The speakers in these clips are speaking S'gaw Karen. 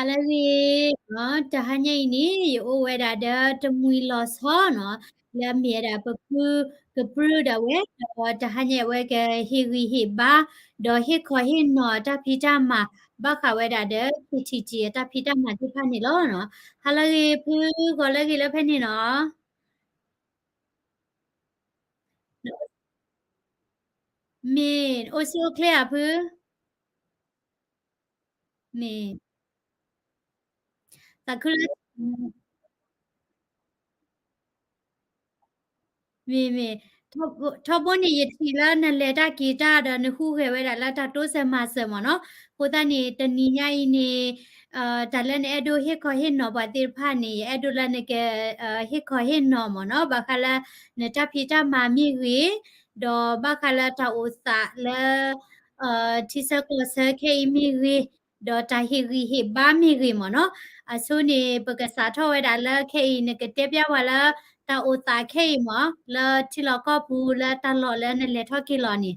ဟါလၢအဂ့ၤနီၤ, တဟါညါအံၤန့ၣ် ယအိၣ်ဝဲဒၣ်ဒီးတမှံၤလီၤဆီနီၤ, လၢအမ့ၢ်ဝဲဒၣ်ပဖုကပြုၢ်ဒၣ်ဝဲ, ဒီးတဟါညါအဝဲကဟ့ၣ်ဂံၢ်ဟ့ၣ်ဘါ, ဒီးဟ့ၣ်ခီဟ့ၣ်နီၤအတၢ်ဖံးတၢ်မၤ, ဘၣ်ဃးဝဲဒၣ်ဒီး ခ့ထံၣ်တံၣ် အတၢ်ဖံးတၢ်မၤသ့ၣ်တဖၣ်န့ၣ်လီၤနီၤ. ဟါလၢအဂ့ၤဖု, ဂီၤလၢအဂ့ၤလၢဖဲန့ၣ်နီၤ. မ့ၢ်အိၣ်ဆူၣ်အိၣ်ချ့ဧါဖု, မ့ၢ် သးခုလၢ မ့ၢ်မ့ၢ်, ထီဘိန့ၣ် ယထံၣ်လၢနလဲၤတၢ်က့ၤတၢ်ဒီး နဟူးဂဲၤဝဲဒၣ်လၢတၢ်တိစၢၤမၤစၢၤမ့ၢ်နီၤ. အဃိသတးန့ၣ် တနံၤညါအံၤန့ၣ် တၢ်လၢနအဲၣ်ဒိးဟ့ၣ်ခီဟ့ၣ်နီၤပှၤသ့ၣ်တဖၣ်န့ၣ် ယအဲၣ်ဒိးလၢနက ဟ့ၣ်ခီဟ့ၣ်နီၤမ့ၢ်နီၤ, ဘၣ်ဃးလၢ နတၢ်ဖံးတၢ်မၤမ့ၢ်ဂ့ၤ, ဒီးဘၣ်ဃးလၢတၢ်အိၣ်သးလၢ ထံဆၢကီၢ်ဆၢခဲအံၤမ့ၢ်ဂ့ၤ, ဒီးတၢ်ဟ့ၣ်ဂံၢ်ဟ့ၣ်ဘါမ့ၢ်ဂ့ၤမ့ၢ်နီၤ. အဆိန့ၣ် ပကစးထီၣ်ဝဲဒၣ်လၢခဲအံၤ နကတဲပျၢ်ဝဲလၢ တၢ်အိၣ်သးခဲအံၤမ့ၢ် လၢထံလီၢ်ကီၢ်ပူၤလၢတၢ်လီၢ်လၢနလဲၤထီၣ်က့ၤလီၤန့ၣ်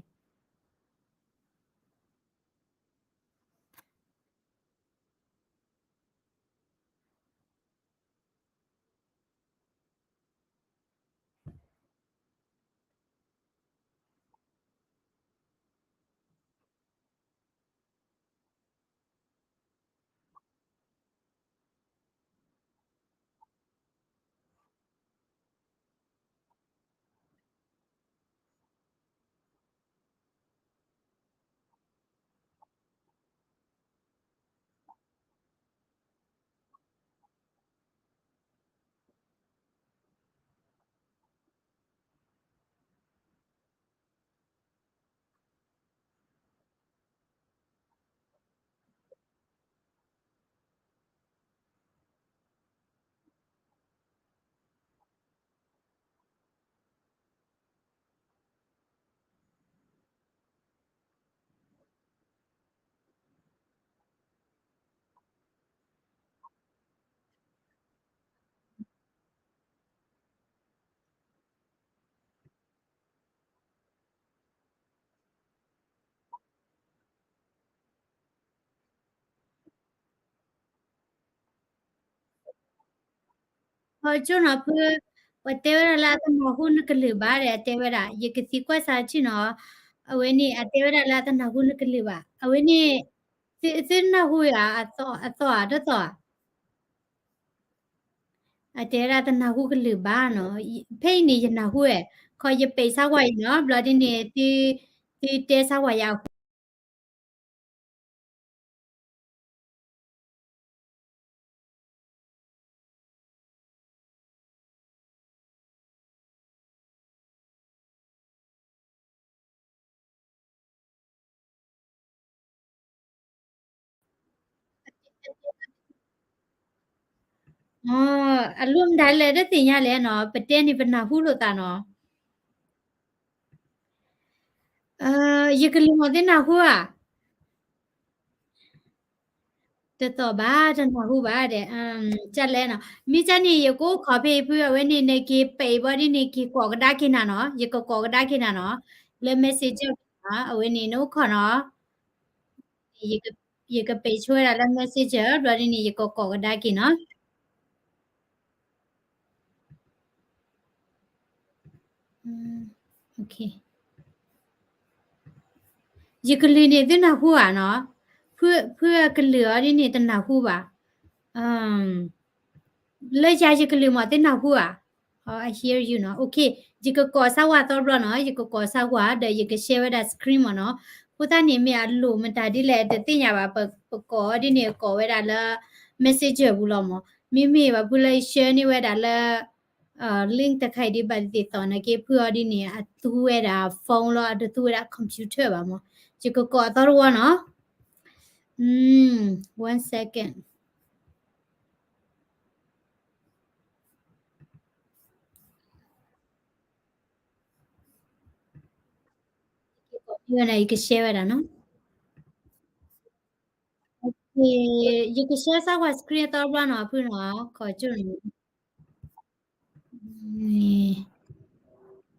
ဟီကၠိနီၤဖု, ပတဲဝဲဒၣ်လၢအတနၢ်ဟူနကလုၢ်ဘၣ်ဒီး အတဲဝဲဒၣ် ယကသံကွၢ်စၢ်ဆံၣ်နီၤ, အဝဲန့ၣ် အတဲဝဲဒၣ်လၢအတနၢ်ဟူနကလုၢ်ဘၣ်, အဝဲန့ၣ် သုနၢ်ဟူဧါ, အသီၣ်ဧါ တသီၣ်ဧါ, အတဲဝဲဒၣ်တနၢ်ဟူကလုၢ်ဘၣ်နီၤ, ဖဲအံၤန့ၣ် ယနၢ်ဟူဝဲ, ခီယပံးဆါဝဲအံၤနီၤ, ဘျီဒ်န့ၣ် သုတဲဆါဝဲယၤအဃိ အလိၣ်မတၤလဲၣ် တသ့ၣ်ညါလဲၣ်နီၤ, ပတဲန့ၣ်ပနၢ်ဟူလိာ်သးနီၤ, ယကလုၢ်မ့ၢ်သုနၢ်ဟူဧါ, တသီၣ်ဘၣ် တနၢ်ဟူဘၣ်ဒီး, ကလဲၣ်နီၤ, မ့ၢ်ကန့ၣ် ယကအိၣ်ခိးဖဲအံၤဖု အဝဲန့ၣ် နက့ၤပံးဘျီဒ်န့ၣ် က့ၤကိးကဒါက့ၤနၤနီၤ, ယကကိးကဒါက့ၤနၤနီၤ, လၢ messenger အဝဲန့ၣ် နအိၣ်ခိးနီၤ ယကပံးဆိဝဲဒၣ်လၢ messenger ဘျီဒ်န့ၣ် ယကကိးကဒါက့ၤနီၤ. ယကလုၢ်န့ၣ် သုနၢ်ဟူဧါနီၤ, ဖုအကလုၢ်အီၤဒ်န့ၣ် တနၢ်ဟူဘၣ်, လၢယၤယကလုၢ်မ့ၢ်သုနၢ်ဟူဧါ, I hear you နီၤ, ယကကိးစၢ်ဝဲအသီတဘျီနီၤ, ယကကိးစၢ်ဝဲဒီး ယက share ဝဲဒၣ် screen မ့ၢ်နီၤ, အဃိသတးန့ၣ် မ့ၢ်အလိၣ်မတၤဒ်လဲၣ် တသ့ၣ်ညါဘၣ်, ပကိးဒ်န့ၣ် ကိးဝဲဒၣ်လၢ messenger ပူၤလီၤမ့ၢ်, မ့မ့ၢ်ဘၣ်ဖုလၢ share န့ၢ်ဝဲဒၣ်လၢ link တခါအံၤဒ်ဘၣ်သ့ၣ်သီၣ်နာ်က့ ဖုအီၤဒ်န့ၣ် အသူဝဲဒၣ် phone လီၤ, အတသူဝဲဒၣ် computer ဘၣ်မ့ၢ်, ယကကိးအသီတဝီနီၤ, one second. ယက share ဝဲဒၣ်နီၤ, ယက share စၢ်ဝဲ screen အသီတဘျီနီၤ ဖုနီၤ, ခိးကၠိန့ၣ်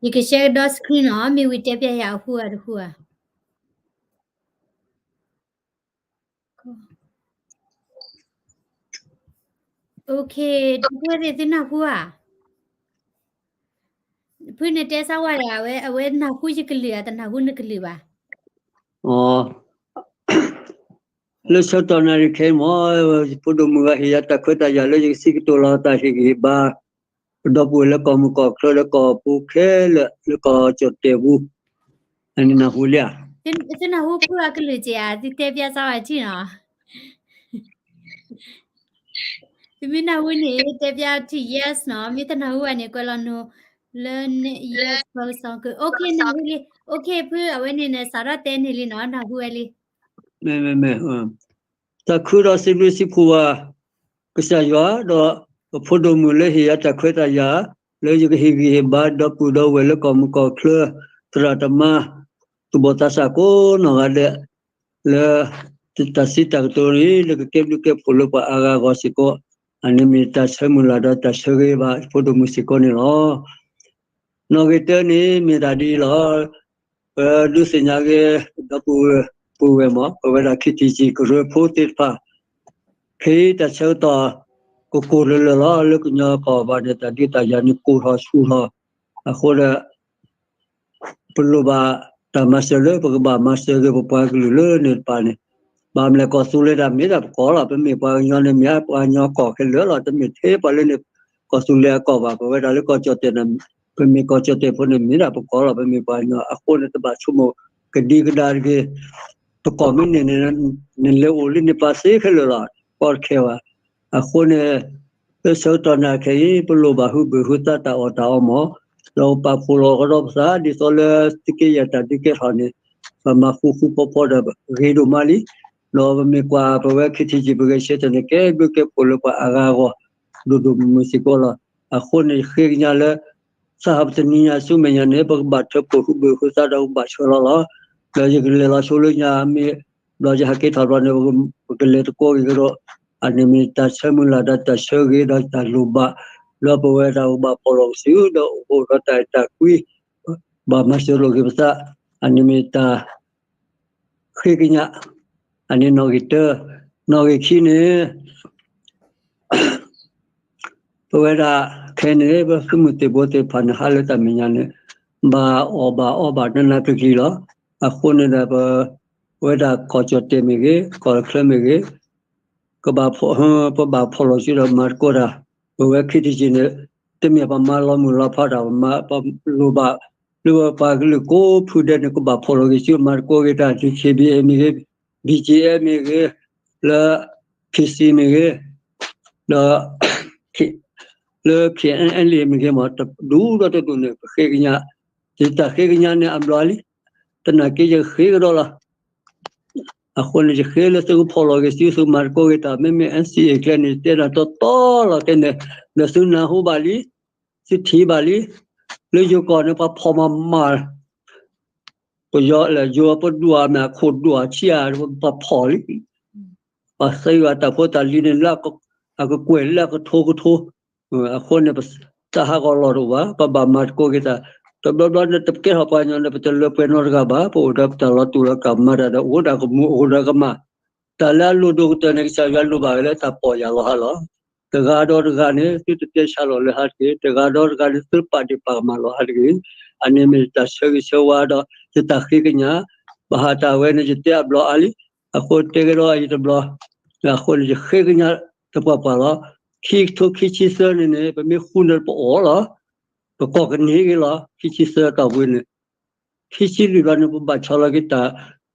ယက share ဒီး screen နီၤ, မ့ၢ်ဝံၤတဲပျဲယၤအဟူဧါတဟူဧါ. ဒ်ဝဲသ့ၣ်သုနၢ်ဟူဧါ, ဖုန့ၣ်တဲစၢ်ဝဲဒၣ် အဝဲ အဝဲနၢ်ဟူယကလုၢ်ဧါ တနၢ်ဟူနကလုၢ်ဘၣ်. လၢဆၢကတီၢ်နၣ်ရံၣ်ခဲအံၤမ့ၢ် ဖိဒိၣ်မုၣ်ဂၤဟ့ၣ်ယၤတၢ်ခွဲးတၢ်ယာ်လၢယကစံးကတိၤလီၤတၢ်ဟ့ၣ်ဂံၢ်ဟ့ၣ်ဘါ ပဒီပုၢ်ဝဲၢ်လၢကီၢ်မုၢ်ကီၢ်ချၢလၢကီၢ်ပူၤခဲလၢာ်လၢကီၢ်ကၠီၣ်တဲၣ်ပူၤ, အနၢ်ဟူလံဧါ. သုနၢ်ဟူဖုအကလုၢ်က့ၤဧါ, သုတဲပျါစၢ်ဝဲထံၣ်နီၤ. သုမ့ၢ်နၢ်ဟူန့ၣ် တဲပျါထံၣ် yes နီၤ, မ့ၢ်တနၢ်ဟူဘၣ်န့ၣ် ကွဲးလီၤ no လၢ yes ကီၢ်လၢစီၤကၢ, okay နၢ်ဟူလံ, okay ဖုအဝဲန့ၣ်န့ၣ် စးထီၣ်တဲန့ၢ်လံနီၤ, နၢ်ဟူဝဲလံ. မ့ၢ် မ့ၢ် မ့ၢ် တၢ်ခုဒီးစံးဘျုးစံးဖှိၣ်ဘၣ် ကစၢ်ယွၤဒီး ပဖိဒိၣ်မုၣ်လၢဟ့ၣ်ယၤတၢ်ခွဲးတၢ်ယာ် လၢယကဟ့ၣ်ဂံၢ်ဟ့ၣ်ဘါဒီပုၢ်ဒီဝဲၢ်လၢကီၢ်မုၢ်ကီၢ်ချၢ သရၣ်သမါ သူၣ်ဘီၣ်သးစၢ်ကိးနီၢ်ဂၤဒဲး လၢ တၢ်စံးတၢ်ကတိၤန့ၣ် လၢကကဲဘျုးကဲဖှိၣ်လၢပှၤအါဂၤအဂီၢ်စ့ၢ်ကီး, အန့ၣ်မ့ၢ်တၢ်ဆၢမုၢ်လၢ်ဒီးတၢ်ဆၢဂ့ၤဘၣ်ဖိဒိၣ်မုၣ်စ့ၢ်ကီးန့ၣ်လီၤ. နီၣ်ဂံၢ်တၢန့ၣ်မ့ၢ်တၢ်ဒ်အံၤလီၤ. ပဒုးသ့ၣ်ညါက့ၤ ဒီပုၢ်ဝဲၢ် ပုၢ်ဝဲၢ်မး ပဝဲဒၣ် KTG ကရၢဖိသ့ၣ်တဖၣ် ခဲအံၤတၢ်ဆၢကတီၢ် ကကိၢ်လၢလၢာ်လီၤ. လၢကညီကီၢ်ဘၣ်န့ၣ် တၢ်ဒုးတၢ်ယၤန့ၣ်ကိၢ်ထီၣ်ဆူၣ်ထီၣ်, အဃိဒီး ပလိၣ်ဘၣ်တၢ်မၤစၢၤလၢပကဘၣ်မၤစၢၤက့ၤပပှၤကလုာ်လၢန့ၣ်တပၤန့ၣ်, ဘၣ်မလဲၣ် ကီၢ်သူလ့ၤတၢ်မ့ၢ်ဒၣ်ပကီၢ်လီၤ. ပမ့ၢ်ပှၤကညီန့ၣ် မ့ၢ်ပှၤကညီကီၢ်ခဲလၢာ်လီၤ. တမ့ၢ်ထဲပှၤလၢန့ၣ် ကီၢ်သူလ့ၤအကီၢ်ဘၣ်. ပဝဲဒၣ်လၢကီၢ်ကၠီၣ်တဲၣ်န့ၣ် ပမ့ၢ်ကီၢ်ကၠီၣ်တဲၣ်ဖိန့ၣ် မ့ၢ်ဒၣ်ပကီၢ်လီၤ. ပမ့ၢ်ပှၤကညီအဃိန့ၣ် တဘၣ်ဆိကမိၣ်ကဒံကဒါတဂ့ၤ. ပကီၢ်မ့ၢ်န့ၢ်န့ၣ် နလဲၤအိၣ်လၢန့ၣ်ပၤသ့ခဲလၢာ်လီၤ. ကီတခဲဘၣ်. အဃိန့ၣ် လၢဆၢကတီၢ်နၣ်ရံၣ်ခဲအံၤ ပလိၣ်ဘၣ်ဟုဘၢၣ်ဟုသးတၢ်အီၣ်တၢ်အီမး, ဒီးပာ်ဖှိၣ်လီၤကဒီးပသး ဒ်သိးလၢသုးက့ယဲၢ်တၢ်ဒုးကဲထီၣ်န့ၣ် ပမၤဃူဃူဖိးဖိးဒီးဂ့ၤဒိၣ်မးလံ. ဒီးပမ့ၢ်ကွၢ်ပဝဲ KTG ပဂဲၤဆၢထၢၣ်န့ၣ် ကဲဘျုးကဲဖှိၣ်လၢပှၤအါဂၤအဂီၢ် ဒိၣ်ဒိၣ်မုၢ်မုၢ်စ့ၢ်ကီးလီၤ. အဃိန့ၣ် ယဃ့ကညးလၢ စးဟးပတနံၤညါဆူမဲာ်ညါန့ၣ် ပကဘၣ်ထၢဖှိၣ်ဟုဘၢၣ်ဟုသးဒီးကဘၣ်ဆှၢလီၤလီၤ. ဒီးယကလဲၤလီၤဆိလၢညါမ့ၢ် ဘျီယဟးက့ၤထီၣ်ဘျီန့ၣ် ပကလဲၤတကိးက့ၤကဒီး, အန့ၣ်မ့ၢ်တၢ်ဆၢမုၢ်လၢ်ဒီးတၢ်ဆၢဂ့ၤဒီးတၢ်လိၣ်ဘၣ်, လၢပဝဲဒၣ်ပကဘၣ်ဖီၣ်လီၤကစုာ် ဒီးအိၣ်ဒီးတၢ်အဲၣ်တၢ်ကွံ ဘၣ်မၤစၢၤလိာ်က့ၤပသး, အန့ၣ်မ့ၢ်တၢ် ဃ့ကညး, အန့ၣ်နီၣ်ဂံၢ်တၢ, နီၣ်ဂံၢ်ခံန့ၣ် ပဝဲဒၣ်ခဲအံၤန့ၣ် ပသုးမုၢ်သံၣ်ဘိသ့ၣ်တဖၣ်န့ၣ် ဟးလၢတၢ်မဲာ်ညါန့ၣ် ဘၣ်အီၣ်ဘၣ်အီဘၣ်နးနးကျံၤကျံၤလီၤ. အဃိန့ၣ်ဒီး ပဝဲဒၣ်ကီၢ်ကၠီၣ်တဲၣ်မ့ၢ်ဂ့ၤ ကီၢ်ချၢမ့ၢ်ဂ့ၤ ကဘၣ်ဖီၣ်, ပဘၣ်ဖီၣ်လီၤစုဒီးမၤသကိးတၢ်, ပဝဲ KTG န့ၣ် တမ့ၢ်ပမၤလီၤမုၢ်လီၤဖးတၢ်, ပလိၣ်ဘၣ် လၢပပှၤကလုာ်ကိးဖုဒဲးန့ၣ် ကဘၣ်ဖီၣ်လီၤက့ၤစုမၤသကိးက့ၤတၢ် DKBA မ့ၢ်ဂ့ၤ, BGF မ့ၢ်ဂ့ၤ, လၢ PC မ့ၢ်ဂ့ၤ, ဒီး လၢ KNLA မ့ၢ်ဂ့ၤမး တဒူၣ်ဒီးတဒူၣ်န့ၣ် ပဃ့ကညး, ယတၢ်ဃ့ကညးန့ၣ်အဘျီလံ, သနာ်က့ယဃ့ကဒီးလီၤ. အဃိန့ၣ် ယဃ့လၢသုကဖီၣ်လီၤက့ၤစု သုမၤသကိးက့ၤတၢ်, မ့မ့ၢ် NCA ကျဲန့ၣ် တဲဒၣ်တီတီလီၤတဲန့ၣ်, ဒီးသုနၢ်ဟူဘၣ်လံ, သုထံၣ်ဘၣ်လံ, လၢယိၤကီၢ်န့ၣ် ပှၤဖီၣ်မၤမၤ ပယီၤလဲၣ် ယိၤပဒွးမ့ၢ်အခိၣ်ဒွးဆံးဧါ ပှၤဖီၣ်လံ, ပှၤသ့ဝဲတၢ်ဖိတၢ်လံၤန့ၣ် လၢအကကွဲၢ်လၢအကထိကထိ, အဃိန့ၣ် တၢ်ဟးဂီၤလီၢ်တအိၣ်ဘၣ်, ပဘၣ်မၤသကိးက့ၤတၢ်, တဘျီဘျီန့ၣ် တကဲထီၣ်ပှၤကညီန့ၣ် ပတလၢပှဲၤနီတဂၤဘၣ်, ပအိၣ်ဒီးပတၢ်လီၤတူာ်လီၤကာ်မၤတၢ်ဒီး အိၣ်ဒီးကမူးအိၣ်ဒီးကမၣ်, တၢ်လၢအလိၣ်ဒိၣ်ကတၢၢ်န့ၣ် ကစၢ်ယွၤလိၣ်ဘၣ်ဝဲလၢတၢ်ပီၢ်ယၢ်လီၤဟးလီၤ. တဂၤဒီးတဂၤန့ၣ် သုတတဲဆါလီၤလၢဟးတဂ့ၤ, တဂၤဒီးတဂၤန့ၣ် သုပာ်ဒ့ၣ်ပာ်ကမၣ်လီၤဟးတဂ့ၤ, အန့ၣ်မ့ၢ်တၢ်ဆၢဂ့ၤဆၢဝါဒီး ယတၢ်ဃ့ကညး, ဘၣ်ဟးတၢ်ဝဲန့ၣ် ယတဲအဘျီအါလံ, အဃိတဲကဒီးအံၤတဘျီ, အဃိန့ၣ် ယဃ့ကညးသပှၢ်ပှၢ်လီၤ. ခံကထိခံဆံသၢန့ၣ်န့ၣ် ပမ့ၢ်ဃူန့ၣ်ပအီၣ်လီၤ, ပကီၢ်ကန့ၢ်က့ၤလီၤ, ခံဆံသၢတီၢ်ပူၤန့ၣ်, ခံဆံလွံၢ်ဘျီန့ၣ် ပဘၣ်ဆီလီၤက့ၤတၢ်,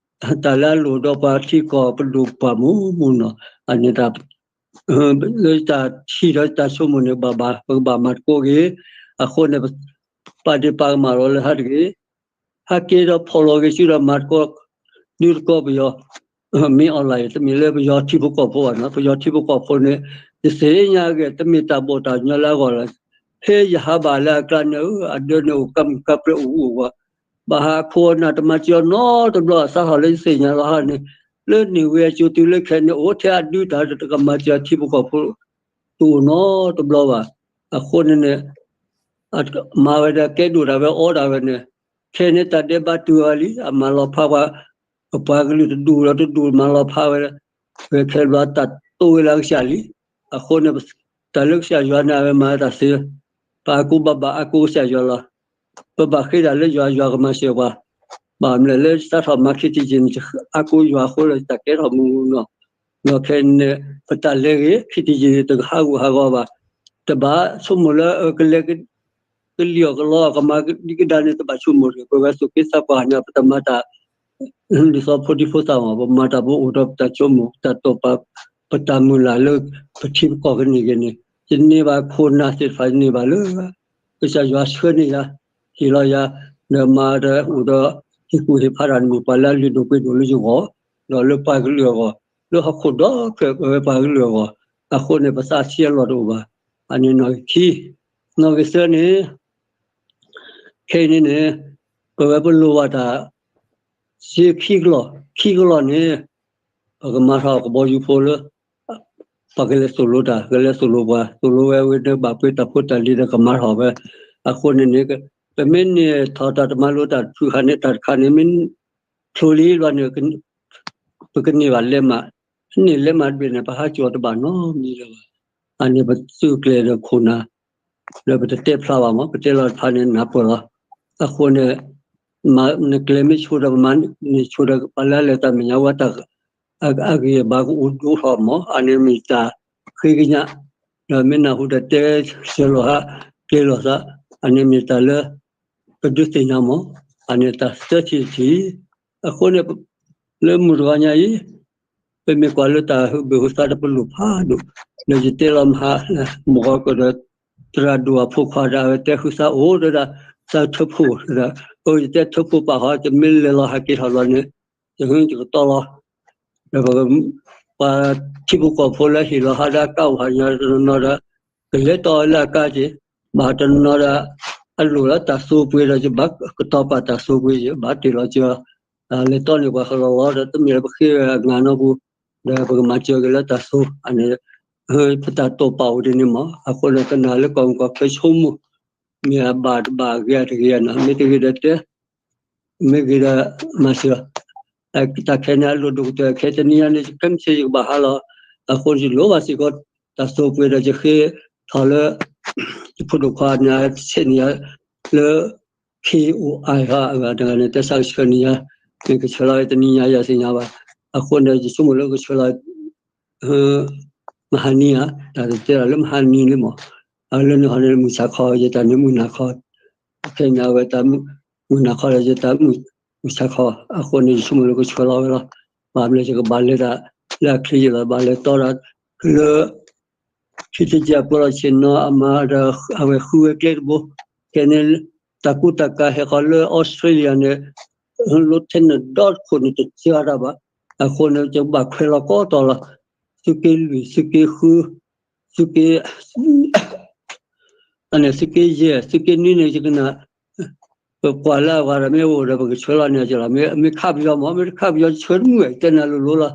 တၢ်လၢအလိၣ်ဒီးပှၤထံကီၢ်ပဒိၣ်ပပှၢ်မူးမူးနီၤ, အန့ၣ်တၢ် လၢတၢ်ထံၣ်ဒီးတၢ်ဆိကမိၣ်န့ၣ် ဘၣ်ဘၣ် ပကဘၣ်မၤသကိးက့ၤ, အဃိန့ၣ် ပာ်ဒ့ၣ်ပာ်ကမၣ်လီၤလၢဟးတဂ့ၤ, ဟဲက့ၤဒီးဖီၣ်လီၤက့ၤစုဒီးမၤသကိး, ဒုးသကိးပယီၤ, မ့ၢ်အီၣ်လၢ်အံၤ တမ့ၢ်လၢပယီၤထံဖိကီၢ်ဖိဘၣ်နီၤ, ပယီၤထံဖိကီၢ်ဖိန့ၣ် ယသ့ၣ်ညါဂ့ၤ တမ့ၢ်တၢ်ဘီၣ်တၢ်ညီလၢအဂီၢ်လီၤ, ဖဲယဟးဘၣ်လၢအကျါန့ၣ်ဧၢ အဒၢးန့ၣ်အိၣ်ကၢ်မုၢ်ကၢ်ပြၢအိၣ်အူအီၣ်ဝဲ ဘၣ်ဟးခိၣ်နၢ်တမၤစၢၤအီၤနီတဘျီ အသးထီၣ်လၢယသ့ၣ်ညါလီၤဟးန့ၣ်, လၢန့ၣ်ဝဲအစိၤတုၤလၢခဲအံၤန့ၣ် အိၣ်ထဲအဒုတၢ်တကမၤစၢၤထံဖိကီၢ်ဖိ တအိၣ်နီတဘျီဘၣ်. အဃိန့ၣ်န့ၣ် မၤဝဲဒၣ်ကဲဒိၣ်တၢ်ဝဲအီၣ်တၢ်ဝဲန့ၣ်, ခဲအံၤန့ၣ်တၢ်ဒဲးဘးတုၤဝဲလံ အမၤလီၤဖးပှၤ, ပပှၤကလုာ်တဒူၣ်ဒီးတဒူၣ်မၤလီၤဖးဝဲ, ဝဲခဲဘျီတၢ်တိၢ်ဝဲလၢအကစၢ်လံ. အဃိန့ၣ် တၢ်လၢကစၢ်ယွၤန့ၣ် အဝဲမၤတၢ်သ့, ပအါကိးဘၣ်ဘၣ်အါကိးကစၢ်ယွၤလီၤ. ပဘၣ်ဃ့တၢ်လၢယွၤ ယွၤကမၤစၢၤပှၤ, ဘၣ်မနုၤလၢစးထီၣ်မၤ ခ့တံက့ၤ အါကိးယွၤအဃိဒီး တၢ်ကဲထီၣ်မုၢ်နီၢ်, ဒီးခဲအံၤန့ၣ် ပတၢ်လဲၤဂ့ၤ ခ့တံက့ၤ တကဟးဂူာ်ဟးဂီၤဘၣ်, တဘၣ်ဆိကမိၣ်လၢ ကလဲၤ ကလံၣ်အီၣ်ကလီအီၣ် ကမၤဒ်ကဒါန့ၣ် တဘၣ်ဆိကမိၣ်တဂ့ၤ. ပဝဲသူၣ်က့သးပှၢ်ညါ ပတမၤတၢ် ဒ်သိးဖိဒံဖိသၣ်မး, ပမၤတၢ်ပအိၣ်ဒီးပတၢ်ဆိကမိၣ် တၢ်တိာ်ပာ် ပတၢ်မုၢ်လၢ်လၢ ပထံပကီၢ်ကန့ၢ်က့ၤန့ၣ် ယန့ၢ်ဘၣ်ခိၣ်နၢ်သ့ၣ်တဖၣ် ယန့ၢ်ဘၣ်လၢ ကစၢ်ယွၤဆှၢန့ၢ်ယၤ, ဟ့ၣ်လီၤယၤ, ဒီးမၤဒီးအိၣ်ဒီး ဟ့ၣ်ကူၣ်ဟ့ၣ်ဖးတၢ်န့ၣ် မ့ၢ်ပှၤလၢအလုၢ်ဒိၣ်ပှ့ၤဒိၣ်လၢယဂီၢ်, ဒီးလၢပှၤကလုာ်အဂီၢ်, လၢဟီၣ်ခိၣ်ဒီဖျၢၣ် ပဝဲပှၤကလုာ်အဂီၢ်, အဃိန့ၣ် ပသးဆံးအလီၢ်တအိၣ်ဘၣ်. အန့ၣ်နီၣ်ဂံၢ်ခံ, နီၣ်ဂံၢ်သၢန့ၣ် ခဲအံၤန့ၣ်န့ၣ် ပဝဲပလိၣ်ဘၣ်တၢ် စ့ခံကလီၢ်, ခံကလီၢ်န့ၣ် ပကမၤထီၣ်ကဘီယူၤဖိလၢ ပှၤကလဲၤသိၣ်လိတၢ်, ကလဲၤသိၣ်လိပှၤ, သိၣ်လိဝဲဝဲဒီး ဘၣ်ပှ့ၤတၢ်ဖိတၢ်လံၤဒီး ကမၤထီၣ်ဝဲ. အဃိန့ၣ်န့ၣ် ပမ့ၢ်န့ၢ်ထီၣ်တၢ်တမၤလိတၢ်တဖုခါန့ၣ် တၢ်တခါန့ၣ် မ့ၢ်ချိလံဘျီန့ၣ် ပကန့ၢ်ဘၣ်လဲးမး, န့ၢ်လဲးမးတဘ့ၣ်န့ၣ် ပဟးကၠီၤတဘၣ်နီတမံၤလၢၤဘၣ်. အန့ၣ်ပသုးကျဲၤဒီးခိၣ်နၢ် ဒီးပတတဲဖျါဘၣ်မး, ပတဲလီၤတဖၣ်န့ၣ် နၢ်ပၢၢ်လီၤ. အဃိန့ၣ် နကျဲမ့ၢ်ဆိဒီး ပမၤန့ၢ်ဆိဒီး ပှၤလၢအလဲၤတၢ်မဲာ်ညါဝဲတၢ် အဂ့ၢ်အဘါကအိၣ်ဒိၣ်ထီၣ်မး, အန့ၣ်မ့ၢ်တၢ်ဃ့ကညး, ဒီးမ့ၢ်နၢ်ဟူဒီးတဲဆၢလီၤဟး ကျဲလီၤသး, အန့ၣ်မ့ၢ်တၢ်လၢ ပဒုးသ့ၣ်ညါမး, အန့ၣ်တၢ်သၢထံၣ်တထံၣ်. အဃိန့ၣ် လၢမုၢ်တဂီၤညါအံၤ ပမ့ၢ်ကွၢ်လၢတၢ်ဘၣ်ဟုသးဒီး ပလိၣ်ဖးဒိၣ်, ဒီးယတဲလီၤမဟါ မုၢ်ဂီၤကဒီး သရၣ်ဒိၣ်အဖိခွါဒီး အဝဲတဲဟုသးအိၣ်ဒီး သးထၢဖှိၣ်ဒီး အိၣ်ယတဲထၢဖှိၣ်ပာ်ဃီ တမ့ၢ်လဲၤလီၤဟးက့ၤထီၣ်လီၤန့ၣ် ယဟုယကတီၢ်လီၤ. ဒီးပှၤထံဖိကီၢ်ဖိလၢဟ့ၣ်လီၤဟးဒီး အကါအိၣ်ဟးညါတနီၤနီၤဒီး ကလဲၤတီလၢအကါက့ၤ, ဘၣ်တနီၤနီၤဒီး အလိၣ်လၢတၢ်သိပှ့ၤဒီး ယဘၣ်ကတီၤပာ်တၢ်သိပှ့ၤ ယဘၣ်တ့ၢ်လီၤက့ၤအီၤ, လဲၤတီန့ၢ်ပှၤကလီလီၤဒီး တမ့ၢ်လၢပဃ့အငါနီပူၤ, ဒီးပကမၤစၢၤက့ၤလၢတၢ်သိန့ၣ် ပတၢ်တိာ်ပာ်အိၣ်ဒ်န့ၣ်မး. အဃိန့ၣ် ကနၣ်လၢကီၢ်မုၢ်ကီၢ်ချၢဆိကမိၣ် မ့ၢ်အဘၣ်တဘၣ်ဂ့ၤတဂ့ၤနီၤ, မ့ၢ်တဂ့ၤဒီးတဲ, မ့ၢ်ဂ့ၤဒီးမၤစၢၤ, တၢ်ခဲန့ၣ်အလိၣ်ဒိၣ်ကတၢၢ်ခဲတနံၤညါန့ၣ် ခဲမုၢ်ဆ့ၣ်ယကဘၣ်ဟးလီၤ, အဃိန့ၣ်ယလိၣ်ဘၣ်စ့ၢ်ကီး တၢ်သိပှ့ၤဒီးယဃ့ထီၣ်လၢ ယဖိဒိၣ်ခွါန့ၣ် ဆဲးန့ၢ်ယၤလၢ ခ့အိၣ်အါဟါအဂၤတဂၤန့ၣ် တဲဆၢကဆှၢန့ၢ်ယၤ, မ့ၢ်ကဆှၢလီၤဝဲတနံၤညါယၤသ့ၣ်ညါဘၣ်, အဃိန့ၣ် ယဆိကမိၣ်လၢကဆှၢလီၤ မဟါနံၤဧါ, တၢ်တဲဒၣ်လၢမဟါနံၤလံမး, အလၢန့ၣ်ဟီန့ၣ် မုၢ်ဆါခီ ယတၢ်န့ၣ်မုၢ်နၤခီ, ခဲအံၤန့ၣ်အဝဲတၢ်မုၢ်နၤခီဒီး ယတၢ်မုၢ်ဆါခီ, အဃိန့ၣ် ယဆိကမိၣ်လၢကဆှၢလီၤဝဲလီၤ, ဘၣ်မနုၤယကဘၣ်လဲၤတၢ်လၢအချ့ယလီၤ, ဘၣ်လဲၤတီဒီး လၢ ခံတကဲပလီၢ်ဆ့ၣ်နီၤအမါဒီး အဝဲဃုဝဲကျဲတဘိ, ခဲန့ၣ် တၢ်ကူတၢ်ကၤဟဲဃီၤလၢ Australia န့ၣ် လီၤထဲန့ၣ်ဒီတခိၣ်န့ၣ်တစှၤတၢ်ဘၣ်, အဃိန့ၣ် ယဘၣ်ခွဲးလီၤကိးတီၤလီၤ, သုးက့လွံၢ် သုးက့ဃု သုးက့ အန့ၣ်သုးက့ယဲၢ် သုးက့နွံန့ၣ် ယကနၣ် ပကွၢ်လၢအဂၤဒီးမ့ၢ်အိၣ်ဒီး ပကဆှၢလီၤန့ၢ်က့ၤလီၤ, မ့ၢ်ခးပယီၤမး မ့ၢ်တခးပယီၤ ယဆှၢတမုာ် ယတဲနၤလိၤလိၤလီၤ,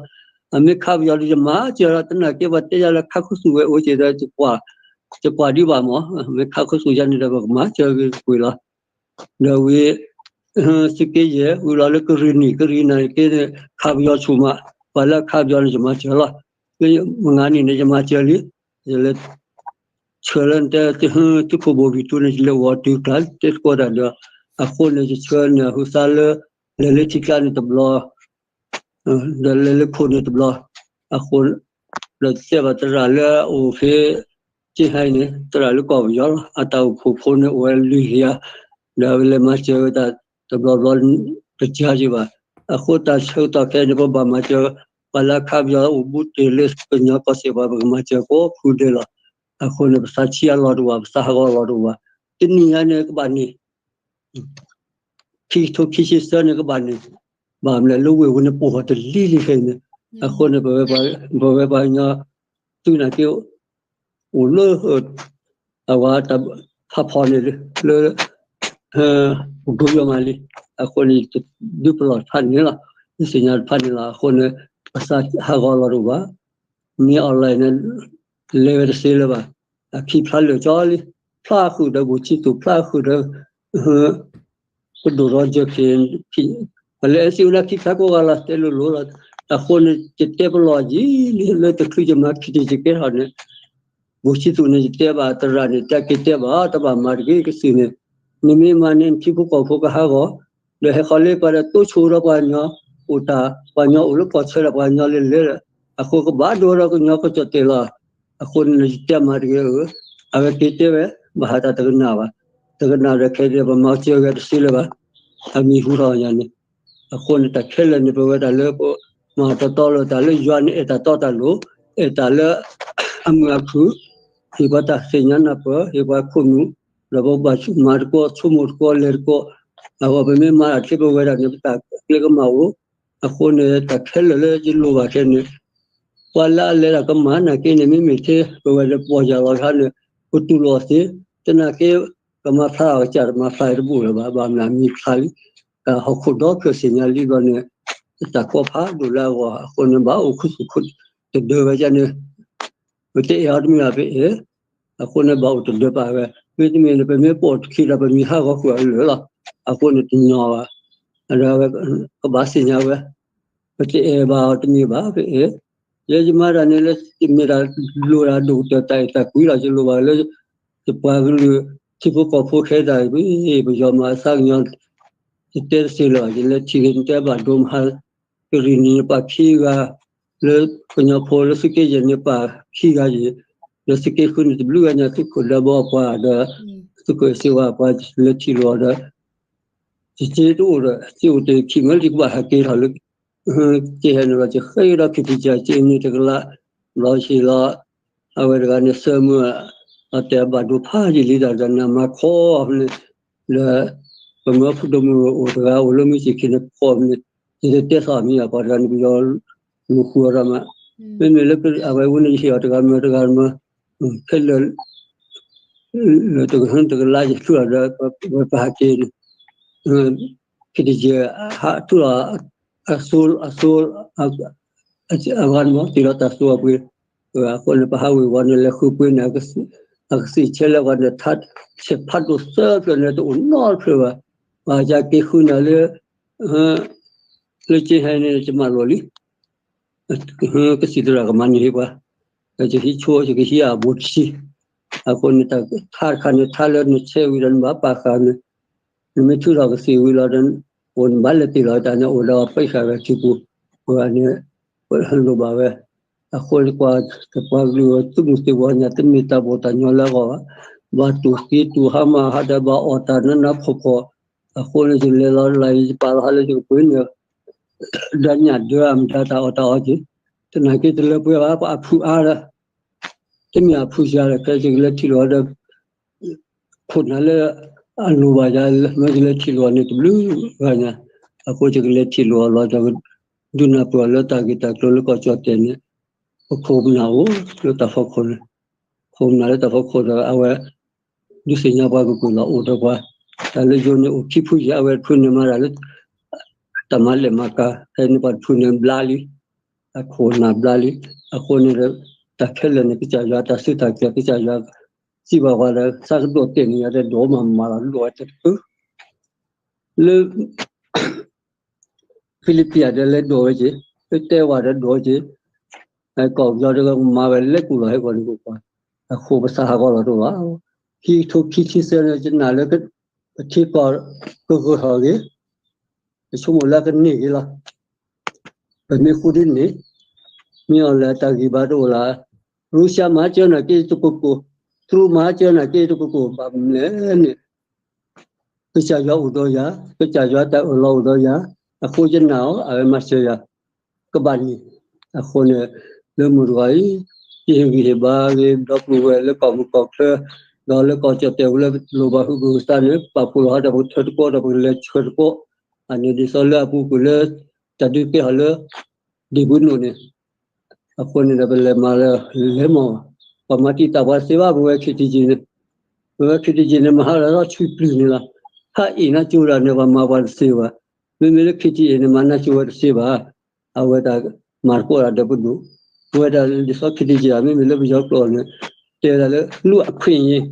အမ့ၢ်ခးပယီၤဒီးယမၤစၢၤလီၤ, သနာ်က့ပှၤတဲယၤလၢခါခူသူၣ်ဝဲအိၣ်က့ၤဒီး ယကွၢ်ဒံးဘၣ်မး, မ့ၢ်ခါခူသူၣ်ယၤန့ၣ်ဒီး ပကမၤစၢၤက့ၤကွံာ်လီၤ, ဒီးဝံၤ သုးက့ယဲၢ် ဝံၤလီၤလၢကရံၣ်နံၣ် ကရံၣ်နံၣ်က့န့ၣ် ခးပယီၤဆူၣ်မး, ပှၤလၢခးပယီၤန့ၣ် ယမၤစၢၤလီၤ, မုၢ်ဂၤနံၣ်န့ၣ် ယမၤစၢၤလံ, ယလဲၤ ဆှၢလၢနတဲ သုးခိၣ်ဘိၣ်ဘံၣ်တူန့ၣ် ယလဲၤဝီၤတုၤကျါ တဲသကိးတၢ်ဒီး အဃိန့ၣ် ယဆှၢန့ၢ်အဟုသါလၢ လဲၤလၢထံကျါန့ၣ်တဘျီ ဒီးလဲၤလၢခိၣ်န့ၣ်တဘျီ, အဃိ ဒီးတဲဘၣ်သရၣ်လၢအအိၣ်ဖဲ ကၠ့ဟဲန့ၣ် သရၣ်လၢကီၢ်ပယီၤလီၤ, အတၢ်အိၣ်ဖှိၣ်ဖိန့ၣ် အိၣ်ဝဲလွံၢ်ကယၤ, ဒီးဝဲလဲၤမၤစၢၤဝဲတၢ်တဘျီဘျီ တကၢက့ၤဘၣ်, အဃိတၢ်ဆၢကတီၢ်ခဲအံၤန့ၣ် ပဘၣ်မၤစၢၤ ပှၤလၢအခးပယီၤအိၣ်ဘူးတ့ၢ်လၢကညီကီၢ်စဲၣ်ပှၤ ပကမၤစၢၤကိးဖုဒဲးလီၤ, အဃိန့ၣ် ပသးဆံးအလီၢ်တအိၣ်ဘၣ်, ပသးဟးဂီၤအလီၢ်တအိၣ်ဘၣ်, တနံၣ်ညါန့ၣ်ကဘၣ်န့ၣ် ခံကထိခံဆံသၢန့ၣ်ကဘၣ်န့ၣ်, ဘၣ်မနုၤလၢဝ့ၢ်ဝဲန့ၣ် ပိာ်ထီၣ်တလံၤလံခဲအံၤန့ၣ်, အဃိန့ၣ် ပဝဲပှၤကညီ သုနာ်က့ အိၣ်လၢ အဝဲတၢ်ဖးဖီၣ်န့ၣ်လၢ ပဒိယီၤမးလံ, အဃိန့ၣ် ဒုးပလီၢ်တဖၣ်န့ၣ်လီၤ, ဒုးသ့ၣ်ညါတဖၣ်န့ၣ်လီၤ, အဃိန့ၣ် ပသးဟးဂီၤလီၤတအိၣ်ဘၣ်, မ့ၢ် online န့ၣ် လဲၤဝဲတသ့လၢၤဘၣ်, အခံဖျါလၢာ်ကၠီလံ, ဖျါဃုာ်ဒီးဘူၣ်ထံသူၣ် ဖျါဃုာ်ဒီး ပဒိၣ်ထီၣ်ယၢၤက့ၤ, ပလဲၤအဲၣ်စ့အိၣ်လၢခံဖျါကိးဂၤလီၤ တဲလိၤလိၤလီၤ, အဃိန့ၣ် ယတဲပလီၢ်ယံာ်လံ လၢတချုးယမၤခံတံၤယကဲထီၣ်န့ၣ်, ဘိၣ်ဆံသူးန့ၣ် ယတဲဘၣ်သရၣ်န့ၣ် တၢ်က့ၤတဲဘၣ် တဘၣ်မၤတဂ့ၤကစံးန့ၣ်, နမ့ၢ်မၤန့ၣ် နထံဖိကီၢ်ဖိကဟးဂီၤ, ဒီးဟဲဃီၤလၢပှၤဒီးတိၢ်ဆိဒီးပှၤကညီအိၣ်တၢ်, ပှၤကညီအိၣ်လၢကီၢ်ဆၢဒီးပှၤကညီလဲၤလဲၤ, အဃိကဘၣ်ဒိဒီးကညီကီၢ်ကၠီၣ်တဲၣ်လီၤ. အဃိန့ၣ် ယတဲမၤတဂ့ၤဧၢ, အဝဲက့ၤတဲဝဲ, ဘၣ်ဟးတၢ်တကနၣ်ဘၣ်, တကနၣ်ဒီးခဲအံၤ ပမၤစၢၤဂဲၤတစုလၢၤဘၣ်, အမံၤဟူထီၣ်ညါန့ၣ် အဃိန့ၣ် တၢ်ခဲလၢာ်န့ၣ် ပဝဲဒၣ်လၢပမၤတီတီလိာ်တၢ်လၢယွၤန့ၣ် အဲၣ်တၢ်တီတၢ်လိၤ, အဲၣ်တၢ်လၢအမုာ်အခုၣ်, ဟ့ၣ်ပှၤတၢ်သ့ၣ်ညါနၢ်ပၢၢ်, ဟ့ၣ်ပှၤခိၣ်နူာ်, ဒီးပကဘၣ်မၤတကီ ဆိကမိၣ်တကီ လဲၤတကီ, အဂီၢ်ပမ့ၢ်မၤတၢ်ထဲပဝဲဒၣ်န့ၣ် ပတၢ်ကျဲကမၣ်အိၣ်, အဃိန့ၣ် တၢ်ခဲလၢာ်လၢယလိၣ်ဘၣ်ခဲန့ၣ် ပှၤလၢအလဲၤတၢ်ကမၣ်နာ်က့န့ၣ် မ့မ့ၢ်ထဲပဝဲလၢပီၢ်ယၢ်လီၤခါန့ၣ် ပတူၢ်လိာ်သ့, သနာ်က့ ကမၤဖျါအီၤကစၢ်တမၤဖျါအီၤတဘူၣ်လၢၤဘၣ်, ဘၣ်မနုၤအမံၤဖျါလံ, တၢ်ဟီၣ်ခိၣ်ဒီဖျၢၣ်သ့ၣ်ညါလံဘျီန့ၣ် တၢ်ကီဖးဒိၣ်လၢအဂီၢ်, အဃိန့ၣ် ဘၣ်အိၣ်ခူသူၣ်ခူ တဒၢဝဲဒၣ်န့ၣ် ပတအဲၣ်အီၤတမ့ၢ်ဘၣ်ပအဲၣ်, အဃိန့ၣ် ဘၣ်အိၣ်တဒၢပာ်ဝဲ, မ့တမ့ၢ်န့ၣ် ပမ့ၢ်ပိာ်တခံဒီး ပမံၤဟးဂီၤဃုာ်အလၢာ်လီၤ, အဃိန့ၣ်တညီဘၣ်, ဒီးကဘၣ်သ့ၣ်ညါဝဲ, ပတအဲၣ်ဘၣ်အီၤတမ့ၢ်ဘၣ်ပအဲၣ်, ယဲယမၤတၢ်န့ၣ်လၢ ယမ့ၢ်တၢ်လိၣ်တၢ်ဒိၣ်ကတၢၢ်တၢ်အဲၣ်တၢ်ကွံလီၤ, ယလိၣ်ဘၣ်လၢ ယပှၤကလုာ် ထံဖိကီၢ်ဖိခဲတၢ် ပယီၤမၤအသးကညီၤ ယတဲတသ့လၢၤဘၣ်, ယလဲၤထံၣ်ဂ့ၤ နတဲဘၣ်ဒိမဟါ ကရံၣ်နံၤန့ၣ်ပာ်ခံဂၤ, လၢကညီဖိလၢသုးက့ယဲၢ်န့ၣ်ပာ်ခံဂၤယဲၢ်, လၢသုးက့ဃုန့ၣ်တဘျုးဂၤညါ သုးခိၣ်ဒၢဘီအပှၤဒီး သုးခိၣ်စ့ဝါအပှၤ လဲၤထံၣ်လိာ်အီၤဒီး ယစ့တအိၣ်ဒီး စ့အိၣ်တ့ၢ်ခံမၢလံ ကဘၣ်ဟဲက့ၤထီၣ်လၢ ကဟဲန့ၣ်ဘျီ ယဃ့ဒီးခံထံၣ်ကၢစ့န့ၣ်တကလး ဘျီဆံးလီၤ, အဝဲတဂၤန့ၣ် သၢမုၢ် အတဲဘၣ်ဒိဖးယံာ်လံတၢ်ဒီး နမၤခီန့ၣ် လၢ ပမၢဖိဒိၣ်မုၣ်အိၣ်တဂၤ အိၣ်လၢမုၢ်စ့ၢ်ခံန့ၣ် ခီမ့ၢ် ယတတဲသီၣ်မံၤအပှၤတဂၤန့ၣ် ပယီၤမုၢ်ဃုအီၤဒီးမး, မ့မ့ၢ်လၢအဝဲဝဲန့ၣ် ယဟ့ၣ်အီၤတဂၤမၢတဂၤမၢ ခဲလၢာ် လၢတကဟၢတကလါယထူၣ်လီၤဒီး ပဟးက့ၤန့ၣ် ခံတယဲၢ် ဟးထူၣ်လီၤ အသိ အသိ အဂၤန့ၣ်မ့ၢ် တ့ၢ်လီၤတၢ်သိအပှ့ၤ, အဃိန့ၣ် ပဟးဝ့ၤဝီၤန့ၣ် လဲၤဃုပှ့ၤန့ၣ် အကသ့ၣ်ဆဲးလၢအဂၤန့ၣ် ထါဆဲးဖးဒိၣ်သၢဖျၢၣ်န့ၣ် တအိၣ်နီတဖျၢၣ်ဘၣ်, ပှၤကက့ၤဃုနၤလၢ လၢကဟဲန့ၣ် ယမၤလိာ်လံ ကသံၣ်သရၣ်ကမၤန့ၢ်ဟ့ၣ်ပှၤ, ယဟံးဆိ ယကဟံးအဘူးတဆံ, အဃိန့ၣ် တၢ်ထါတခါန့ၣ် ထါလၢနဆဲးဝံၤဒီးနဘၣ်ပာ်ဃာ်န့ၣ်, နမ့ၢ်ထုးထီၣ်ကသံၣ်ဝံၤလီၤဒီး အိၣ်နဘၣ်လဲၤတ့ၢ်လီၤတၢ်န့ၣ် အိၣ်ဒီးပံးဃာ်ဝဲထံပူၤ, ပှၤန့ၣ် ပလိၣ်ဘၣ်ဝဲ, အဃိန့ၣ်ကွၢ် ပှၤကလုာ်သုးမုၢ်သံၣ်ဘီညါ တမ့ၢ်တၢ်ဘီၣ်တၢ်ညီလၢအဂီၢ်ဘၣ်, ဘၣ်တူၢ်သံတူၢ်ဟါမၢ်ဟါဒီး ဘၣ်အီၣ်တၢ်နးနးဖှီၣ်ဖှီၣ်, အဃိန့ၣ် ယလဲၤလီၤလၢယပာ်လီၤဟးလၢယကပှ့ၤန့ၣ် ဒီးညၣ်ဒၢအမတၤတၢ်အီၣ်တၢ်အီက့ၤ, သနာ်က့တလၢပှဲၤဘၣ် ပှၤအဖုအါဒီး တမ့ၢ်အဖုစှၤဒီး ဖဲယကလဲၤထံၣ်လိာ်အီၤဒီး ခိၣ်နၢ်လၢအလိၣ်ဘၣ်ယၤ မ့ၢ်ယလဲၤထံၣ်လိာ်အီၤန့ၣ်တဘျုးဂၤညါ, အဃိယကလဲၤထံၣ်လိာ်အီၤလီၤဒီး ဒုးနၢ်ပၢၢ်အီၤလၢတၢ်ဂ့ၢ်တၢ်ကျိၤလၢကီၢ်ကၠီၣ်တဲၣ်န့ၣ် ပခိၣ်ပနၢ်အိၣ်လၢတၢ်ဖီခိၣ်န့ၣ်, ခိၣ်ပနၢ်လၢတၢ်ဖီခိၣ်ဒီး အဝဲ ဒုးသ့ၣ်ညါပှၤကကွံာ်လီၤအိၣ်ဒီးပှၤ, တၢ်လၢယိၤန့ၣ်အိၣ်ခံဖုယံၤ အဝဲတဖုန့ၣ်မၤတၢ်လၢ တၢ်မၤလဲၢ်မၤကၤ ဖဲန့ၣ်ပှၤတဖုန့ၣ်ဘျါလံ, အခိၣ်နၢ်ဘျါလံ, အဃိန့ၣ်ဒီး တၢ်ခဲလၢာ်န့ၣ် ကစၢ်ယွၤတၢ်စူၢ်တၢ်နာ် ကစၢ်ယွၤ စံးဘၣ်ပှၤဒီး သးကဒိးတဲာ်န့ၢ်ယၤဒီး ဒိးမၤမၤလီၤဒိၣ်ဝဲတဖု လၢ ဖံလံးပံးအၤဒီးလဲၤဒိးဝဲက့ၤ, လၢတဲဝဲဒီးဒိးဝဲက့ၤ, ကီၢ်ပယီၤတဂၤမၤဝဲလဲၤကူၣ်လီၤဟဲကီၢ်န့ၣ် ပှၤ အဃိပသးဟးဂီၤလီၤတအိၣ်ဘၣ်, ခံကထိခံဆံသၢန့ၣ် ယနာ်လၢ ပထံကီၢ်ကဂၢၢ်ထီၣ်ဂ့ၤ, ပဆိကမိၣ်လၢကန့ၢ်ဂ့ၤလီၤ, ပမ့ၢ်ဃူဒ်န့ၣ်, မ့ၢ်အီၤလၢတၢ်ဂံၢ်ဘါတအိၣ်လၢ ရူၢ်ၡါမၤစၢၤနာ်က့တကကိၢ်, တရူးမၤစၢၤနာ်က့တကကိၢ် ဘၣ်မနုၤလဲၣ်န့ၣ် ကစၢ်ယွၤအိၣ်ဒီးယၤ, ကစၢ်ယွၤတၢ်အၢၣ်လီၤအိၣ်ဒီးယၤ, အဃိယနာ်အီၤ အဝဲမၤစၢၤယၤ, ကဘၣ်န့ၣ်, အဃိန့ၣ် လၢမုၢ်တဂီၤအံၤ, ယဟ့ၣ်ဂံၢ်ဟ့ၣ်ဘါဂ့ၤ ဒီပုၢ်ဝဲၢ်လၢကီၢ်မုၢ်ကီၢ်ချၢ, ဒီးလၢကီၢ်ကၠီၣ်တဲာ်ဝဲလၢလိၣ်ဘၣ်ဟုၣ်ဘၢၣ်သးန့ၣ် ပာ်ဖှိၣ်လီၤဟးဒီးပကထၢတကိးဒီးပကလဲၤဆှၢတကိး, အန့ၣ်ဒ်သိးလၢအပူၤကွံာ်လၢ တၢ်ဒုးကဲထီၣ်လၢ ဒံၣ်ဘုနိၣ်န့ၣ် အဃိန့ၣ်ဒီးပလဲၤမၤလၢလဲၤမီၢ်, ပှၤမၤတံာ်တာ်ပှၤတသ့ဘၣ် ပဝဲ ခ့တံကံန့ၣ်, ပဝဲ ခ့တံကံန့ၣ် မၤဟးလီၤထီၣ်ဆူပျုၢ်န့ၣ်လီၤ, ဟးအ့ၣ်နါကၠိတၢ်န့ၣ် ပှၤမၤပှၤတသ့ဘၣ်, မ့မ့ၢ်လၢ ခ့တံကံန့ၣ် မၤနါကၠိဝဲတသ့ဘၣ်, အဝဲဒၣ်မၤသကိးတၢ်ဒီးပဒိၣ်, ပဝဲဒၣ်ဒ်သိး ခ့တံကံ မ့မ့ၢ်လၢပယီၤကျိာ်န့ၣ် တဲဒၣ်လၢ လူ့အခွင့်အရေး,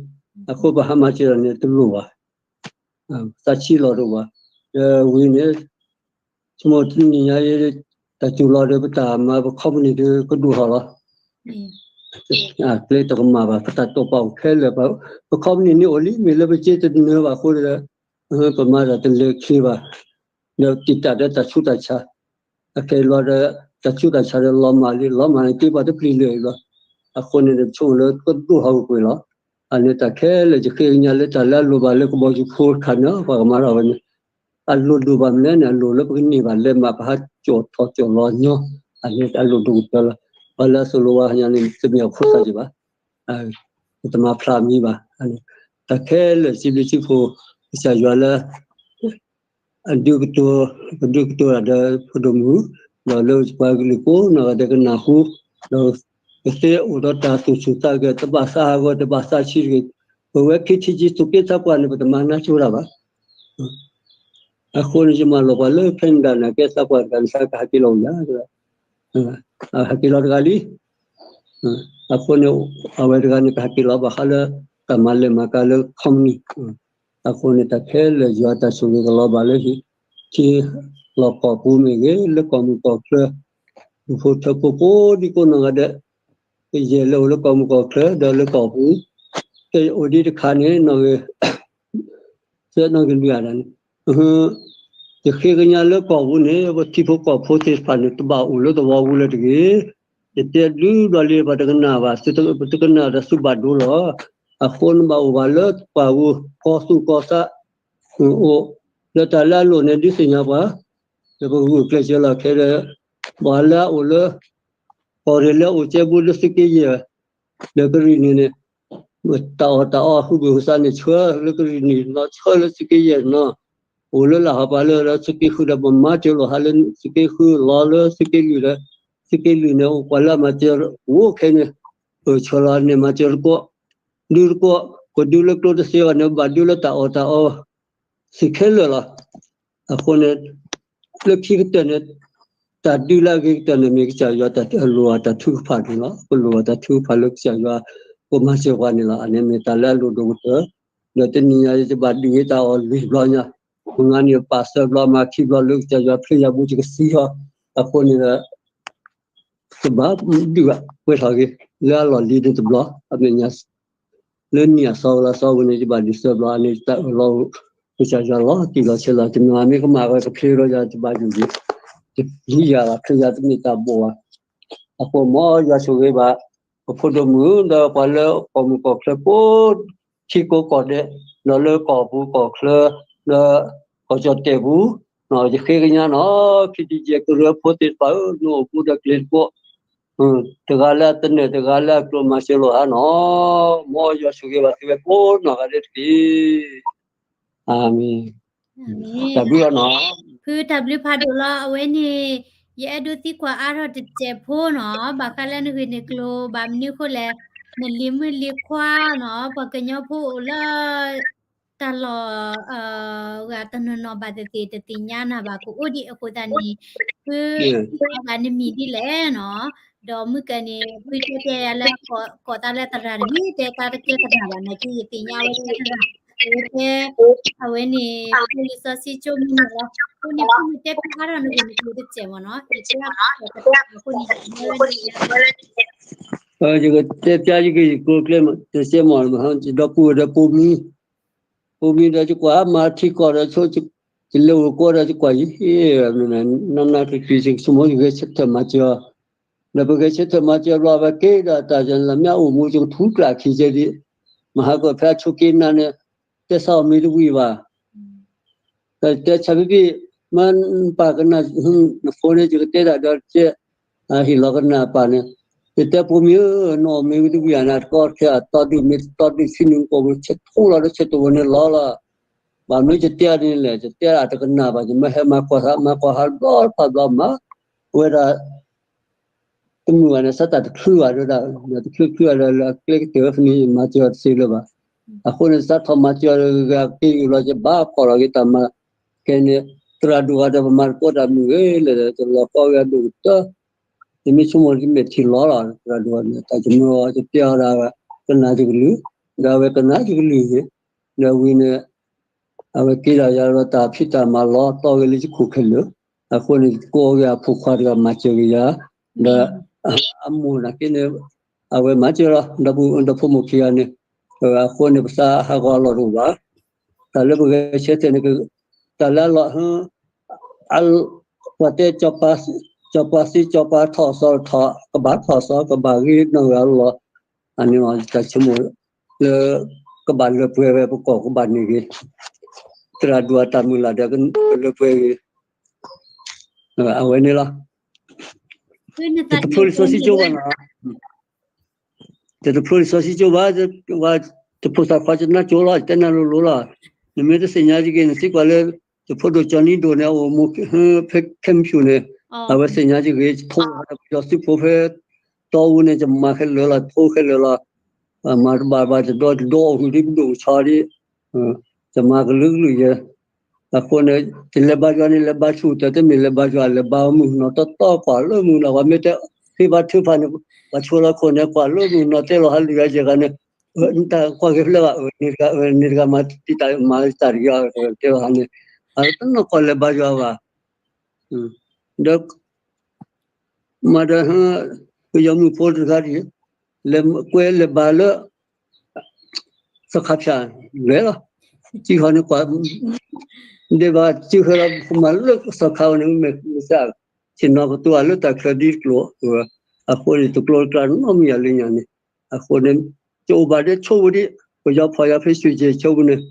အဃိပဟးမၤစၢၤတၢ်န့ၣ်တလိၣ်ဘၣ်, သးဆံးလီၤတအိၣ်ဘၣ်, ဒီးဝံၤန့ၣ် ဆိကမိၣ်တနံၤညါအံၤ တၢ်စူၤလီၤဒီးပတၢ်မၤပခီပနံၣ်ဒီးကဒိၣ်ထီၣ်လီၤ, အကျဲတကမၣ်ဘၣ် ပတၢ်တိာ်ပာ်အိၣ်ခဲလၢာ်, ပ company န့ၣ်အိၣ်လံ မ့ၢ်လၢပစ့တနၢၤဘၣ်အဃိဒီး ပမၤတၢ်တလဲၤချ့ဘၣ်, ဒီးတံာ်တာ်ဒီးတၢ်ဆူးတၢ်ဆါ, အခဲအံၤလီၤဒီး တၢ်ဆူးတၢ်ဆါဒီးလီၤမၢ်လံ လီၤမၢ်န့ၣ် က့ၤပှၤတပျံၤလၢာ်အံၤလီၤ. အဃိန့ၣ်ဒီး ပဆိကမိၣ်လၢကဒိၣ်ဟီၣ်ကကွဲၢ်လီၤ. အန့ၣ်တၢ်ခဲလၢာ် ယဃ့ကညးလၢတၢ်လၢအလိၣ်ဘၣ်လၢကဘီယူၤဖိတခါန့ၣ် ပှၤကမၤထီၣ်ဝဲန့ၣ် အလိၣ်ဒိၣ်ဘၣ်မနုၤန့ၣ် အလိၣ်လၢပကန့ၢ်ဘၣ်လဲၤမး ပဟးကၠီၣ်ထီၣ်ကၠီၣ်လီၤညီ, အန့ၣ်အလိၣ်ဒိၣ်ကတၢၢ်လီၤ. ပှၤလၢအသိၣ်လိဝဲဟါညါန့ၣ် တမ့ၢ်အဖိသၣ်က့ၤဘၣ်, ပတမၤဖျါမံၤဘၣ်. တၢ်ခဲလၢာ်စံးဘျုးစံးဖှိၣ် ကစၢ်ယွၤလၢ အဒုးကတိၤ ကဒုးကတိၤတၢ်ဒီးဖိဒိၣ်မုၣ်, ဒီးလၢပှၤကလုာ်ကိးနီၢ်ဂၤဒဲးကနၢ်ဟူ, ဒီးကသ့အိၣ်ဒီးတၢ်သူၣ်ဆူၣ်သးဂဲၤ တဘၣ်သးဟးဂီၤ တဘၣ်သးဆံးတဂ့ၤ, ပဝဲခံထံဆံသူးက့သးပှၢ်န့ၣ် ပတမၤနါကၠိတၢ်ဘၣ်. အဃိန့ၣ် ယမၤလိာ်ပှၤလၢ Canada န့ၣ် ကဲသးပှၢ်တဂၤန့ၣ် သးကဟးက့ၤလီၤအိၣ်ယၤ, ဟးက့ၤလီၤတဂၤလံ. အဃိန့ၣ် အဝဲတဂၤန့ၣ် ကဟးက့ၤလီၤဘၣ်ဃးလၢ တၢ်မၤလဲၤမၤကၤလၢ company အဃိန့ၣ် တၢ်ခဲလၢာ်ယွၤတၢ်ဆိၣ်ဂ့ၤကလီၤဘၣ်လၢဟံၣ် ထံလီၢ်ကီၢ်ပူၤမ့ၢ်ဂ့ၤ လၢကီၢ်မုၢ်ကီၢ်ချၢ ဒူၣ်ဖိထၢဖိကိးဒံကိးနီၢ်ဂၤဒဲး ကယဲၢ်လၢအိၣ်လၢကီၢ်မုၢ်ကီၢ်ချၢ ဒီးလၢကီၢ်ပူၤ ကအိၣ်ဒံးတခါန့ၣ် နီၢ်ဂ့ၤ ဆဲနီၢ်ဂ့ၤလွံၢ်ဂၤဒၣ်န့ၣ် ယဃ့ကညးလၢကီၢ်ပူၤန့ၣ် ပထံဖိကီၢ်ဖိသ့ၣ်တဖၣ်န့ၣ် တဘၣ်အိၣ်လၢသဝီပူၤလၢၤတဂ့ၤ. ယတဲဒုးဘျီလံ ပှၤတကနၣ်ဘၣ်, ပတကနၣ်ဒီးသုဘၣ်ဒိလီၤ. အဃိန့ၣ်ဘၣ်အိၣ်ဘၣ်လၢပှၤဂီၢ် ကီၢ်သူၣ်ကီၢ်သး အိၣ် လၢတၢ်လၢအလိၣ်န့ၣ် ဒုးသ့ၣ်ညါပှၤ လၢပဂုာ်ကျဲးစၢးလီၤခဲဒီး ပှၤလၢအအိၣ်လၢ ကီၢ်ရ့ၣ်လၢအအိၣ်ကဲဘူးလၢသုးက့ယဲၢ် လၢကရံၣ်နံၣ်န့ၣ် တၢ်အီၣ်တၢ်အီ ဟုဘ့ၣ်ဟူသးန့ၣ် ဆှၢလၢကရံၣ်နံၣ်နီၤ ဆှၢလၢသုးက့ယဲၢ်နီၤ, အိၣ်လၢလၢ်ဟီပာ်လၢ သုးက့ဃုာ်ဒီး ပမၤစၢၤလိာ်ဟးလၢသုးက့ဃုာ်လီၤလၢသုးက့လွံၢ်ဒီး သုးက့လွံၢ်န့ၣ် အိၣ်ပှၤလၢအမၤစၢၤအိၣ်ခဲန့ၣ် ပၢၢ်ဆၢလီၤန့ၣ် မၤစၢၤတကိး ဒုတကိး ပဒုလၢကျိတသ့အဂီၢ်န့ၣ် ဘၣ်ဒုလၢတၢ်အီၣ်တၢ်အီ သုးခဲလၢာ်လီၤ. အဃိန့ၣ် လၢခံကတၢၢ်န့ၣ် တၢ်ဒုးလၢအဂ့ၤကတၢၢ်န့ၣ် မ့ၢ်ကစၢ်ယွၤတၢ်လိၣ်ဘၣ်တၢ်ထုကဖၣ်န့ၣ်လီၤ. ပလိၣ်ဘၣ်တၢ်ထုကဖၣ်လၢကစၢ်ယွၤ ကမၤစၢၤပှၤန့ၣ်လီၤ. အန့ၣ်မ့ၢ်တၢ်လၢအလိၣ်ဒိၣ်ကတၢၢ် ဒီးတနံၤညါယဘၣ်ဒုးဂ့ၤတၢ်အီၣ်လွံၢ်ဘျီညါ, မုၢ်ဂၤန့ၣ်ပာ်သၢဘျီမၤခံဘျီလၢကစၢ်ယွၤဖျဲယၤဘိယကသံဟီ, အဃိန့ၣ်ဒီး တဘၣ်ဒုးဘၣ် ပှဲၤထီၣ်က့ၤ လၢအလီၢ်လံၤန့ၣ်တဘျီ, အမဲာ်ညါ လၢနံၣ်အသီလၢအသီဝဲန့ၣ် ယဘၣ်ဒုးသၢဘျီ, အန့ၣ်ယတၢ်အၢၣ်လီၤ ကစၢ်ယွၤလီၤတံၢ်လီၤဆဲးလီၤ, တနီၤမ့ၢ်ကမၣ်ဝဲ ပချ့ထီၣ်ယၤ တဘၣ်ယိၣ်ယိၣ်, တပျံၤယၤဘၣ် ချ့ယၤတမ့ၢ်တၢ်ဘိၣ်ဘၣ်. အဃိမ်ယွၤဆိၣ်ဂ့ၤဘၣ် ပဖိဒိၣ်မုၣ် ဒီးပှၤလၢကီၢ်မုၢ်ကီၢ်ချၢကိး ထံကိးကီၢ်ဒဲး, ဒီးလၢကီၢ်ပူၤကီၢ်ချၢ, ဒီးကီၢ်ကၠီၣ်တဲၣ်ပူၤ, ယဃ့ကညးနီၤ ခံထံယဲၢ်ကရၢဖိသ့ၣ်တဖၣ်ဧၢ, နအိၣ်ဘူးဒီးကျဲတကိး တဂၤလၢအသနၢၣ် တဂၤလၢအကျိၣ်မၤစၢၤလိာ်အါနီၤ, မ်ယွၤဆိၣ်ဂ့ၤဘၣ်သုဝဲကိးနီၢ်ဂၤဒဲးတက့ၢ်. အၤမ့ၣ်. တၢ်ဘျုးလီၤနီၤ. ဖုတၢ်ဘျုးဖးဒိၣ်လီၤ. အဝဲန့ၣ် ယအဲၣ်ဒိးသံကွၢ်အါထီၣ်တစဲးဖိနီၤ, ဘၣ်ဃးလၢနဂ့ၢ်နကျိၤ ဘၣ်မနုၤအဃိလဲၣ်, နလံၤမုၣ်လံၤခွါနီၤ, ပှၤကညီဖိအိၣ်လၢ တၢ်လီၢ် ဂၤတနီၤနီၤဘၣ်သ့ၣ်သ့ၣ် တသ့ၣ်ညါနၤဘၣ်ကအိၣ်ဒံးအဃိသတးန့ၣ်, ဖု ဘၣ်နမံၤဒ်လဲၣ်နီၤ, ဒီးမုၢ်ကနံၤ ဖုတဲတဲယၤလၢ ကိးသးလၢသရၣ်တဂ့ၤ, တဲတၢ်တကဲသရၣ်ဘၣ်နာ်က့ ယသ့ၣ်ညါဝဲလၢသရၣ်, အဝဲတဲ အဝဲန့ၣ် ဖိလံၤစီဆှံကၠိမုၢ်နုာ်လီၤ, အဃိန့ၣ် ဖုမ့ၢ်တဲဖုအါထီၣ်နဂ့ၢ်နကျိၤတစဲးမ့ၢ်နီၤ, ယတဲအါထီၣ်တစဲးအဃိန့ၣ် ယတဲဝဲန့ၣ် ယကတဲပျါယဂ့ၢ်ယကျိၤကျဲ တစဲးမ့ၢ် ဒီပုၢ်ဝဲၢ်ဒီးပိာ်မုၣ် ပိာ်မုၣ်ဒီးယကွၢ်မၤထံကီၢ်ဒီးဆိ ယလဲၤအိၣ်ကိးဒီးယကွၢ်ယဟ့ၣ် နးနးကျံၤကျံၤ ယကဆိကမိၣ်ယဂဲၤဆၢထၢၣ်မၤစၢၤအီၤ, ဒီးပဂဲၤဆၢထၢၣ်မၤစၢၤဘျီ အဝဲက့ၤဒီးတၢ်လၢမ့ၢ်အိၣ်မူ ယကထူကျးခံကဲဒံး, မဟါကီၢ်ဖဲအဆိးက့နၤန့ၣ် တဲဆါအီၤမ့ၢ်တဝံၤဘၣ် တဲဆါဖံဖံ မ့ၢ်ပၢ်ကနၣ် နဖိန့ၣ် ယကတဲတၢ်ဒီးကဲ ဟ့ၣ်လီၤကနၣ်ပၢ်န့ၣ်, ယတဲပိာ်မုၣ်ဧၢ နအိၣ်မ့ၢ်ဝံတဝံၤဧါန့ၣ် တကီတခဲအတီဒုၣ်မ့ၢ်တီဒုၣ်ဆံနုာ်ကီၢ်ပူၤ ဆဲးထိလီၤဒီးဆဲးတဝီန့ၣ်လီၤလီၤ, ဘၣ်မနုၤယတဲန့ၣ်လဲၣ် ယတဲဒၣ်တကနၣ်ဘၣ် ယမ့ၢ်ဟဲမၤကွၢ်သး မၤကွၢ်ဟးဘျီတဖၣ်ဘျီမး ဝဲဒၣ် တမုာ်ဘၣ်န့ၣ် စးတၢ်တချုးဘၣ်ဒၣ် တချုးချုးဘၣ်ဒီး လၢအကျဲကတၢၢ်ဝဲဖဲန့ၣ် မၤစၢၤတသ့လၢၤဘၣ်. အဃိန့ၣ် စးထီၣ်မၤစၢၤဂ့ၤဂ့ၤက့ၤလီၤ ယဘၣ်ဖီၣ်လီၤက့ၤတၢ်မၤ ခဲန့ၣ် သရၣ်ဒိၣ်ဂၤဒီးပမၤတကိးတၢ်မုာ်ဂ့ၤလၢ တလီၤကီဝဲအဒိၣ်ကတၢၢ် ယမ့ၢ်ဆိကမိၣ်ကမ့ၢ်ထံလီၤလီၤ သရၣ်ဒိၣ်ဂၤန့ၣ် တၢ်ယမၢယတဲအီၤဒၣ် ကနၣ်ယကလုၢ် ဒီးအဝဲကနၣ်ယကလုၢ်ဂ့ၤ ဒီးဝံၤန့ၣ် အဝဲက့ၤဒၣ်ယၤဒီးတၢ်ဖံးတၢ်မၤလီၤတီဂ့ၤလၢယခိၣ်ခဲလၢာ်, အဃိန့ၣ် ကိးဂ့ၤအဖိခွါတဂၤမၤစၢၤဂ့ၤယၤ, ဒီးအမိၢ်နာ်က့န့ၣ် အဝဲမၤစၢၤလီၤ ဒီပုၢ်ဒီဖိမိၢ်ခံဂၤန့ၣ်, အဃိန့ၣ် ပသးဟးဂီၤအလီၢ်တအိၣ်ဘၣ်. တၢ်လၢပဂဲၤဆၢထၢၣ်န့ၣ် တၢ်လၢအလီၢ် ပှၤတဲ ကၠီၤပၤသံကၠီၤပၤထီၣ်အသီထီၣ် ကဘၣ်ထီၣ်အသီ ကဘၣ်ဂ့ၤနီၢ်ဂၤအလီၢ်, အန့ၣ်တၢ်ဆိကမိၣ်လၢ ကဘၣ်လၢပှဲၤဝဲပကီၢ်ကဘၣ်န့ၢ်ဂ့ၤ, သရၣ်ဒိၣ်အတၢ်မုၢ်လၢ်ဒီးကလၢပှဲၤဂ့ၤ, အဝဲန့ၣ်လီၤ. တတဖျိလံာ်စီဆှံကၠိဘၣ်နီၤ တတဖျိလံာ်စီဆှံကၠိဘၣ်, တဖိသၣ်ခွါကနၣ်ကၠိလီၤ တဲနၤလိၤလိၤလီၤ. နမ့ၢ်တသ့ၣ်ညါတဂ့ၤ နသံကွၢ်လၢ တဖိဒိၣ်ကၠီနံဒိၣ်န့ၣ် အအိၣ်မူဖဲခဲမုၢ်ဆူၣ်န့ၣ်, အဝဲသ့ၣ်ညါတဂ့ၤ ယထိၣ်ပယီၤသုးဖိဖဲ တီအူန့ၣ် ယမၤခဲလၢာ်လီၤ ယထိၣ်ခဲလၢာ်လီၤ. မၤတဘၣ်ဘၣ် ယဒိးတဒိးအီၣ်ဂုာ်ဒ်ပဒိၣ်ကဆီဒ် ယမၤကလုာ်ကလုာ်ယဲ, အဃိန့ၣ် ယလဲၤဘါယွၤန့ၣ် လဲၤဘါဆူၣ်တၢ် တမ့ၢ်လဲၤဘါယွၤ လဲၤဘါမုၢ်နီၢ်တီတီ ကွၢ်လၢမုၢ်နီၢ် ပှၤမ့ၢ်တဲ သ့ဘါထုဖးန့ၣ် ပှၤဆိလီၤခိၣ်န့ၣ် ကွၢ်လၢမုၢ်နီၢ်တဲလီၤဟးလူၤယၤယဲၢ်ဂၤန့ၣ်, နတၢ်ကွၢ်က့ၤဖျၢၣ်ဘၣ် အန့ၣ်တဂၤ အန့ၣ်တဂၤမၤတံာ်တာ် မၤတံာ်တာ်တဂ့ၤ တဲလီၤဟးန့ၣ်, အတနီၢ်ကီၢ်လဲၤဘါယွၤဘၣ်, ဒီး မၤဒီး ပယီၤမုၣ်ဖိတဂၤဒ် လဲၤကွဲလဲၤဘါလၢ သီခါဖၠၣ်လဲၤလီၤ, စုဟီန့ၣ်ကွၢ် ဒဲးဘၣ်စုဟဲလီၤ မၤလၢသီခါဝဲန့ၣ် မ့ၢ်မ့ၢ်သး ဆ့ၣ်နီၤကတိၤအလၢတၢ်ချၢဒ်တကျိၤ, အဃိန့ၣ်တကျိၤတကျါနီတမံၤယၤလၢညါန့ၣ်, အဃိန့ၣ် ကအိၣ်ဘၣ်ဒ်ဆိပူၤဒ် ပယီၤဖီၣ်ယၤဖဲဆူၣ်ကဲၤဆိပူၤန့ၣ်,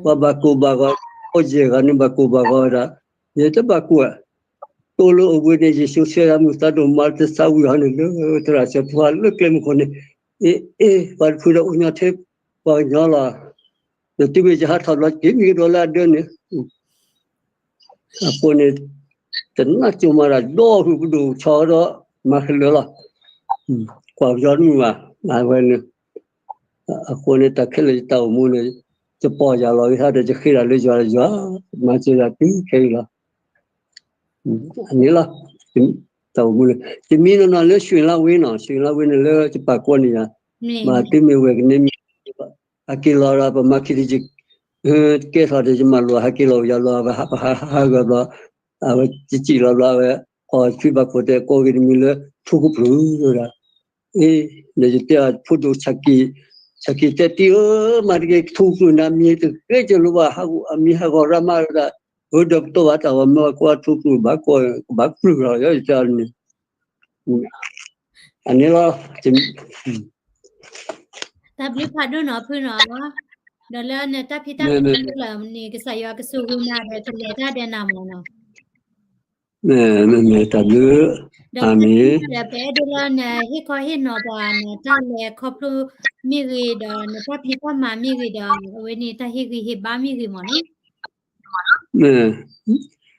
ပှၤဘၣ်ကိၢ်ဘၣ်ဂီၤ အိၣ်ယဲၢ်ဂၤန့ၣ် ဘၣ်ကိၢ်ဘၣ်ဂီၤဝဲဒၣ်, ယတဘၣ်ကိၢ် တိၢ်လၢအိၣ်ဘှံးန့ၣ် ယ့ၣ်ၡူးဆှၢယၤမုၢ်သးဒိၣ်မး တသးဝံၣ်ဟီန့ၣ်လၢ သရၣ်စၢၤဖိဟးလၢကျဲမုၢ်ခိၣ်န့ၣ်, အ့ အ့ ပှၤတဖုဒီးအိၣ်ညီထဲ ပှၤကညီလီၤ, ဒီးတုၤမ့ၢ်ယဟးထီၣ်ဘျီ က့ၤမံၤကဒီးလၢအဒၢန့ၣ်, အဃိန့ၣ် တနၢ်ကၠိမးဒၣ် ဒီးဟုၣ်ပဒိၣ်ဆီဒီး မၤခဲလၢာ်လီၤ, ကွၢ်ပယီၤတမုာ်ဘၣ် အဝဲန့ၣ်, အဃိန့ၣ် တၢ်ခဲလၢာ်ယတၢ်အိၣ်မူန့ၣ် ယပီၢ်ယၢ်လီၤဂ့ၤဟးဒီး ယဃ့တၢ်လၢယွၤယွၤ, မၤစၢၤယၤတုၤခဲအံၤလီၤ. အန့ၣ်လီၤ, တၢ်အိၣ်မူန့ၣ် ယမံနီၢ်နီၢ်လၢ ရွှေလဝင်းနီၤ, ရွှေလဝင်းန့ၣ်လၢယပာ်ကီန့ၣ်ယၤ, ဘၣ်တုၤမ့ၢ်ဝဲကန့ၢ်မံၤ ဟဲက့ၤလီၤဒီး ပမၤခံတက့ၢ် ကဲထီၣ်ဒီး ယမၤလိာ်ဟဲက့ၤလီၤ ယၤလီၤ ပဟးဟးဂီၤဘျီ, အဝဲကစံၣ်လီၤဘျီ အဝဲ ကွၢ်ထွံဘၣ်ခိၣ်တဲ ကိးဂ့ၤတမံၤလၢ ထူကပြုၢ်ဝဲဒၣ်, အ့ ဒီးယတဲအီၤ ဖိဒိၣ် ဆၣ်က့ၤတဲတံၢ်ဧၢ မၤတက့ၢ် ထူကပြုၢ်န့ၣ် အမံၤတဂ့ၤကလိဘၣ် အမံၤဟးဂီၤရၢ်မးဝဲဒၣ်, အၢ ဒီးပတိၢ်ဘၣ်တၢ်ဂီၤမ့ၢ်ဝဲ ကွၢ်ထူကပြုၢ်ဘၣ် ကဘၣ်ကပြုၢ်လီၤ ယတဲအီၤန့ၣ် အန့ၣ်လီၤ. တၢ်ဘျုးဖးဒိၣ်နီၤဖုနီၤ, ဒီးလၢနတၢ်ဖံးတၢ်မၤလၢလၢ်န့ၣ် ကစၢ်ယွၤကဆိၣ်ဂ့ၤနၤဒီးကလဲၤတၢ်ဒီးနၤမ့ၢ်နီၤ, မ့ၢ်မ့ၢ်တၢ်ဘျုး, အၤမ့ၣ်, ဒီးပအဲၣ်ဒိးလၢနဟ့ၣ်ခီဟ့ၣ်နီၤပှၤနတၢ်လဲၤခီဖျိမ့ၢ်ဂ့ၤဒီး နတၢ်ဖံးတၢ်မၤမ့ၢ်ဂ့ၤဒီး အဝဲန့ၣ်တၢ်ဟ့ၣ်ဂံၢ်ဟ့ၣ်ဘါမ့ၢ်ဂ့ၤမ့ၢ်နီၤ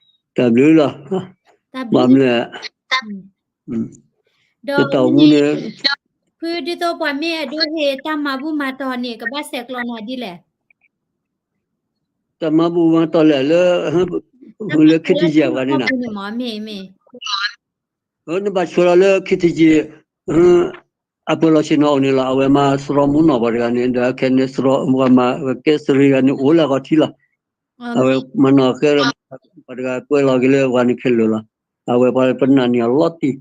တၢ်ဘျုးလီၤ. ဘၣ်မနုၤလဲၣ်, ဒီးတၢ်အိၣ်မူန့ၣ်, ဖုဒ်သိးပှၤမ့ၢ်အဲၣ်ဒိးဟ့ၣ်တၢ်မၤဘူၣ်မၤတီၤန့ၣ် ကဘၣ်ဆဲးကျိးနၤဒ်လဲၣ်. တၢ်မၤဘူၣ်မၤတီၤလဲၣ်လၢ, လၢ ခ့တယံာ် အပှၤန့ၣ်နၤ, မ့ၢ်မ့ၢ် နဘၣ်ဆှၢလီၤလၢ ခ့တယံာ် အပၢၤလီၢ်ဆ့ၣ်နီၤအိၣ်န့ၣ်လီၤ. အဝဲမၤသရီမူနီၢ်ပှၤတဂၤန့ၣ် ဒီးခဲန့ၣ်သရီမူပှၤမၤဝဲကဲသရံးဂၤန့ၣ် အိၣ်လၢအဂီၢ်ထံလီၤ. အဝဲမၤနီၢ်ဃဲ ပှၤတဂၤကွဲးလီၤက့ၤလၢပှၤန့ၣ်ခဲလၢာ်လီၤ. အဝဲပှၤပနာ်န့ၢ်အီၤလီၤတံၢ်,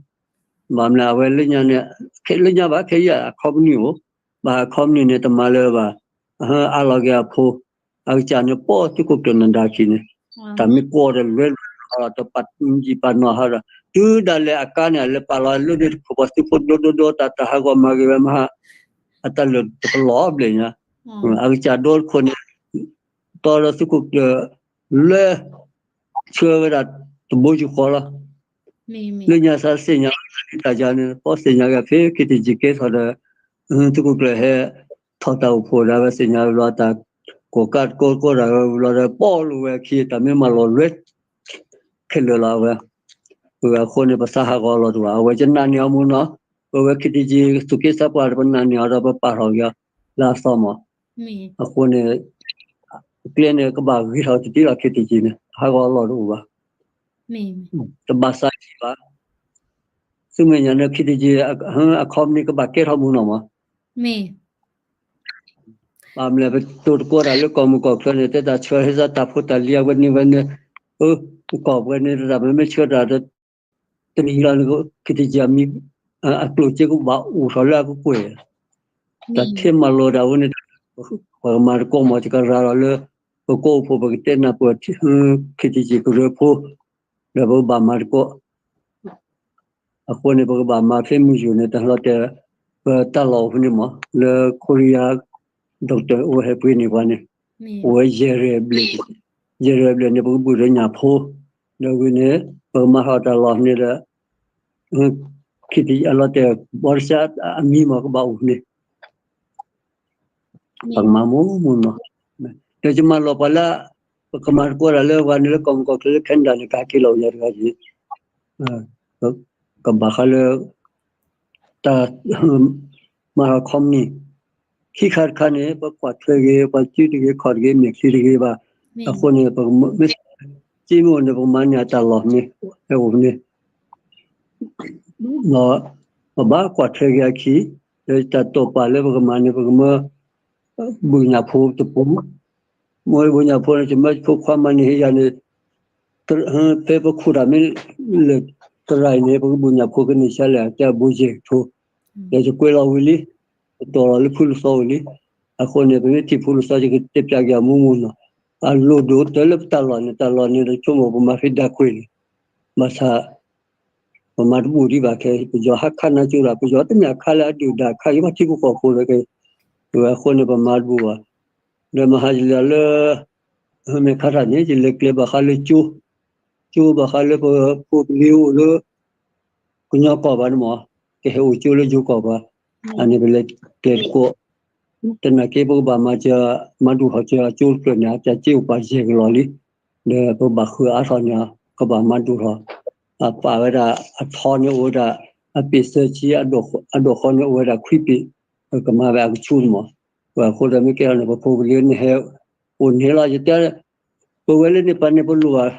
ဘၣ်မနုၤအဝဲလၢညါန့ၣ်, လၢညါဘၣ်ခဲအံၤအခီပနံၣ်အိၣ်, ဘၣ်အခီပနံၣ်န့ၣ် တမၤလၢၤဘၣ်, အၢ အါလီၤက့ၤအဖိ အကစၢ်န့ၣ် ပီၢ်သုးခိၣ်ကျၢၢ်နၢၤဒါခံန့ၣ်, တၢ်မ့ၢ်ကွီၢ်ဒီးလွဲလွဲလီၤ တပာ်ယံာ်ပာ်နီၢ်ဟးဒီး တုၤဒၣ်လဲာ်အကါန့ၣ် အလဲၤပာ်လီၤလၢဒၢးတခိၣ် ပှၤသုးဖိဒိဒိဒိ တၢ်တၢ်ဟးဂီၤမၤဂ့ၤဝဲမဟါ, အတၢ်လၢာ်တကလီၤဘျဲၣ်ညါ, အကစၢ်ဒိတခိၣ်န့ၣ် တီဒီးသုးခိၣ်ကျၢၢ် လွဲ ဆှၢဝဲဒၣ်တဘိယူၢ်ဃီလီၤ. လၢညါစးသ့ၣ်ညါတၢ်ယၤန့ၣ် ပီၢ်သ့ၣ်ညါက့ၤဖဲ ခ့တယံာ်ကဲထီၣ်ဒီး သုးခိၣ်ကျၢၢ်ဟဲထီၣ်တၢ်အိၣ်ဖှိၣ်ဒၣ်ဝဲသ့ၣ်ညါဘျီ တၢ်ကိးကးတကိးကိးတၢ်ဝဲဘျီဒီး ပီၢ်လိာ်ဝဲအခံ တၢ်မ့ၢ်မၤလီၤလွဲ ခဲလၢာ်လီၤအဝဲ, အဃိန့ၣ် ပသးဟးဂီၤအလီၢ်တအိၣ်ဘၣ် အဝဲယနာ်န့ၢ်အီၤမူနီၤ, အဝဲခ့တယံာ် သူၣ်က့သးပှၢ်ဒီး ပနာ်န့ၢ်အီၤဒီး ပပာ်ထီၣ်က့ၤအီၤလၢအသီမး, အဃိန့ၣ် ကျဲန့ၣ် ကဘၣ်ဂ့ၤထီၣ်တဒ်လီၤ ခ့တယံာ်န့ၣ် ဟးဂီၤအလီၢ်တအိၣ်ဘၣ်. တဘၣ်သးယံာ်ဘၣ်. ဆူမဲာ်ညါန့ၣ် ခ့တယံာ် အခီပနံၣ်ကဘၣ်ကဲထီၣ်မူနီၤမး. ဘၣ်မနုၤလဲၣ် ပတိၢ်တကိးတၢ်လၢကီၢ်မုၢ်ကီၢ်ချၢန့ၣ် တဲတၢ်ဆှၢဟဲစးတၢ်ဖိတၢ်လံၤအဝဲန့ၣ်ဝဲန့ၣ်, ကီၢ်ပှဲၤန့ၣ်တၢ်မ့မ့ၢ်ဆှၢတၢ် တနံၤလီၤန့ၣ် ခ့တယံာ်အမံၤ အကျိၣ်စ့ကဘၣ်အိၣ်ထီၣ်လၢအကကွဲၢ်, တၢ်ထဲမၤလိတၢ်ဝဲန့ၣ် ပကမၤသကိးမး ယကရၤလီၤလၢ ပကီၢ်အိၣ်ဖှိၣ် ပကတဲနၢ်ပၢၢ် ခ့တံၢ်ကရၢဖိ ဒီးပကဘၣ်မၤသကိး အဃိန့ၣ် ပကဘၣ်မၤဖဲမုၢ်ယူၢ်န့ၣ် တၢ်လီၤတဲာ် ပတၢ်လီၢ်အိၣ်ဖဲန့ၣ်မး လၢ Korea doctor အိၣ်ဝဲဟဲပှ့ၤန့ၢ်ပှၤန့ၣ် အိၣ်ဝဲယဲၢ်ရဲၣ်ဘျဲၣ်, ယဲၢ်ရဲၣ်ဘျဲၣ်န့ၣ် ပကဘုၣ်ဒီးညၣ်ဖိ ဒီးဝံၤန့ၣ် ပကမၤထီၣ်တၢ်လီၢ်န့ၣ်ဒီး ခ့တံၢ်အလီၤတဲာ် ဘီတဆါအမံၤမးကဘၣ်အိၣ်န့ၣ် ပကမၤမူမူနီၤ, ဒီးယမၤလီၤပှၤလၢ ပကမၤသကိးတၢ်လၢပှၤန့ၣ်လၢ ကီၢ်မုၢ်ကီၢ်ချၢလၢ Canada န့ၣ် ကဟဲက့ၤလီၤအိၣ်ယၤတဂၤက့ၤ, ကဘၣ်ဃးလၢ တၢ် မၤထီၣ် company ခံခါတခါန့ၣ် ပကွၢ်ထွဲဂ့ၤ ပှၤစုတဂ့ၤ ခီၣ်တဂ့ၤ မဲာ်ချံတဂ့ၤဘၣ်, အဃိန့ၣ် ပမ့ၢ် စ့မ့ၢ်အိၣ်န့ၣ် ပကမၤန့ၢ်အတၢ်လီၢ်န့ၣ် ဟဲအိၣ်န့ၣ် ပဘၣ်ကွၢ်ထွဲက့ၤအခံ, ဒီးတၢ်တိာ်ပာ်လၢပကမၤန့ၣ် ပကမၢ ဘုၣ်ညၣ်ဖိတပူၤ, မ့ၢ်ဘုၣ်ညၣ်ဖိန့ၣ် ယမၢဖိခွါမၤန့ၢ်ဟ့ၣ်ယၤန့ၣ် ဖဲပခိၣ်တၢ်မ့ၢ်လၢာ်တရၢ်အံၤန့ၣ် ပကဘုၣ်ညၣ်ဖိကန့ၢ်ဆါလဲၣ် တၢ်ဘိယဲၢ်ကထိ, ဒီးယကွဲးလီၤဝံၤလံ, ယတီၢ်လီၤလၢဖုလသီဝံၤလံ, အဃိန့ၣ် ပမ့ၢ်ထံၣ်ဖုလသီ ယကတဲပၠးက့ၤအမူမူနီၤ, အလိၣ်ဒိၣ်တၢ်လၢပတၢ်လီၢ်န့ၣ် တၢ်လီၢ်န့ၣ်ဒီးဆိကမိၣ်ပမၤဖဲဒၣ်ကွ့ၢ်န့ၣ်, ဘၣ်ဆၣ် ပမၤတဘူၣ်ဒံးဘၣ်ခဲ ပယီၤဟးခးနါကၠိဒၣ် ပယီၤတမ့ၢ်အခါလၢအဒုၣ်ဒါခါ ယဘၣ်ထံဖိကီၢ်ဖိလၢခဲ, အဃိန့ၣ် ပမၤတဘူၣ်ဘၣ်, ဒီးမဟါယလဲၤလၢ မဲာ်ခါထၣ်န့ၣ် ယလဲၤကျဲဘၣ်ဃးလၢကၠိ, ကၠိဘၣ်ဃးလၢပဖိပလံၤအိၣ်လၢ ကညီကီၢ်ဘၣ်န့ၣ်မး, ကဟဲအိၣ်ကၠိလၢယိၤကီၢ်ဘၣ်, အန့ၣ်ပလဲၤကျဲတကိး, တနာ်က့ပကဘၣ်မၤစၢၤ မၤဒိၣ်ထီၣ်စၢၤအကၠိတဖျၢၣ်န့ၣ် အတၢ်စ့အိၣ်ပာ်ယဲၢ်ကလီၢ်လံ, ဒီးပဘၣ်ဃုအါထီၣ်န့ၣ် ကဘၣ်မၤဒိၣ်ထီၣ်, အပာ်ဝဲဒၣ်အထီန့ၣ်အိၣ်ဝဲဒၣ်, အပ့ၢ်သၢဆံ, အဒိၣ်ဃီန့ၣ်အိၣ်ဝဲဒၣ်ခွံပ့ၢ်, ကမၤဝဲအကဆူၣ်န့ၣ်မး, အဃိဒီးမ့ၢ်ကဲထီၣ်န့ၣ် ပဖိပလံၤန့ၣ်ဟဲ အိၣ်န့ၣ်လီၤ ယတဲ ပဝဲလၢန့ၣ်ပၤန့ၣ် ပလိၣ်ဘၣ်,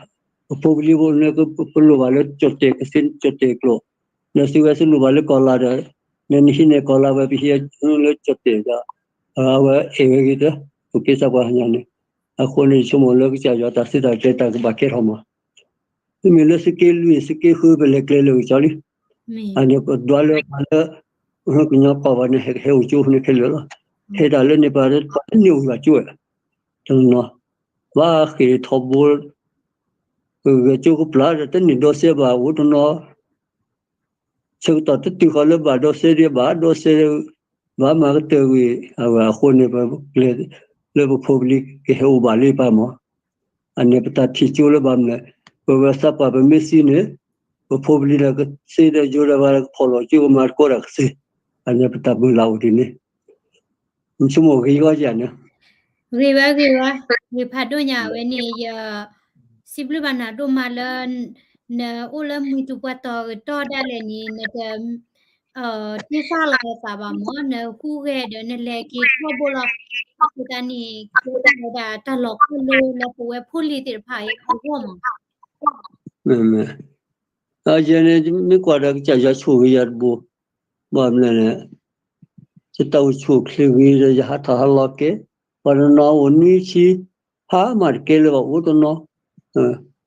ပဖိပလံၤဖိန့ၣ် ပလိၣ်ဘၣ်လၢကၠီၣ်တဲာ်ကသ့ ကၠီၣ်တဲာ်ကျိာ်, ဒီးသုဝဲသုလိၣ်ဘၣ်လၢကီၢ်လၤဒီး, နနဟံးန့ၢ်ကီၢ်လၤဝဲ ပဟံးလၢကၠီၣ်တဲာ်ဒီး, အဝဲအဲၣ်ဝဲဂ့ၤဒီး, ပက့သးပှၤညါန့ၣ်, အဃိန့ၣ် ယဆိကမိၣ်လၢကစၢ်ယွၤတၢ်စံးတၢ်ကတိၤတၢ်ကဘၣ်ကဲထီၣ်မး, မ့မ့ၢ်လၢသုးက့လွံၢ် သုးက့ဃု ပလဲၤကျဲလၢကစၢ်လံ, အန့ၣ်ပဒွးလၢပှၤလၢ ကညီကီၢ်ဘၣ်န့ၣ် ဟဲအိၣ်ကၠိန့ၣ်ခဲလၢာ်လီၤ, ဟဲတၢ်လၢန့ၣ်ပၤ တန့ၢ်အိၣ်ဘၣ်ကၠိ, တနီၤ ဘၣ်ဃ့ၢ်ထီဘိ, ဂဲၤကၠိကပျၢ်ဒီးတန့ၢ်ဒီစဲဘၣ် အိၣ်တနီၤ, ဆၢကတီၢ်တတုၤဃီၤလၢဘၣ်ဒီစဲဒံး ဘၣ်ဒီစဲ, ဘၣ်မၤကတၢၢ်ဝံၤ အဝဲအဃိန့ၣ် ပကျဲလၢပဖိပလံၤကဟဲအိၣ်ဘၣ်လၢပၤမး, အန့ၣ်ပတၢ်ထံၣ်ကၠိလၢဘၣ်မနုၤလဲၣ်, ပဝဲသးပှၢ်ပမ့ၢ်သံန့ၣ်, ပဖိပလံၤဒီးကသ့ဒီးယိၤဒီး ပှၤကဖီၣ်လိာ်ကၠိကမၤသကိးတၢ်ကသ့, အန့ၣ်ပတၢ်မုၢ်လၢ်အိၣ်ဒ်န့ၣ် ဆိကမိၣ်ဂ့ၤဂီၢ်ယၤန့ၣ်, ဂ့ၤဝဲဂ့ၤဝဲ, ဂ့ၤဖးဒိၣ်ညါဝဲန့ၣ် ယ စံးဘျုးဘၣ်နၤဒိၣ်မးလၢ နအိၣ်လၢမုၢ်တူၤပှၤတီၤကတီၢ်ဒၣ်လဲာ်န့ၣ် နတ တ့သၣ်လီၤအသးဘၣ်မး နဟူးဂဲၤဒီးနလဲၤက့ၤထီဘိလီၤ, အဃိသတးန့ၣ် ကဲထီၣ်ဝဲဒၣ်တၢ်လီၤခီၣ်လိလၢပဝဲဖိလံၤသ့ၣ်တဖၣ်အံၤအဂီၢ်မး, ယဲန့ၣ် မ့ၢ်ကွၢ်ဒီးကစၢ်ယွၤဆိၣ်ဂ့ၤယၤတဘိ, ဘၣ်မနုၤလဲၣ်, ယတၢ်အိၣ်ဆူၣ်အိၣ်ချ့ဂ့ၤဒီး ယဟးထီၣ်ဟးလီၤကဲ, ပှၤတနီၤအိၣ်နွံဆံ, ဟါမးတကဲလၢၤဘၣ် အိၣ်တနီၤ,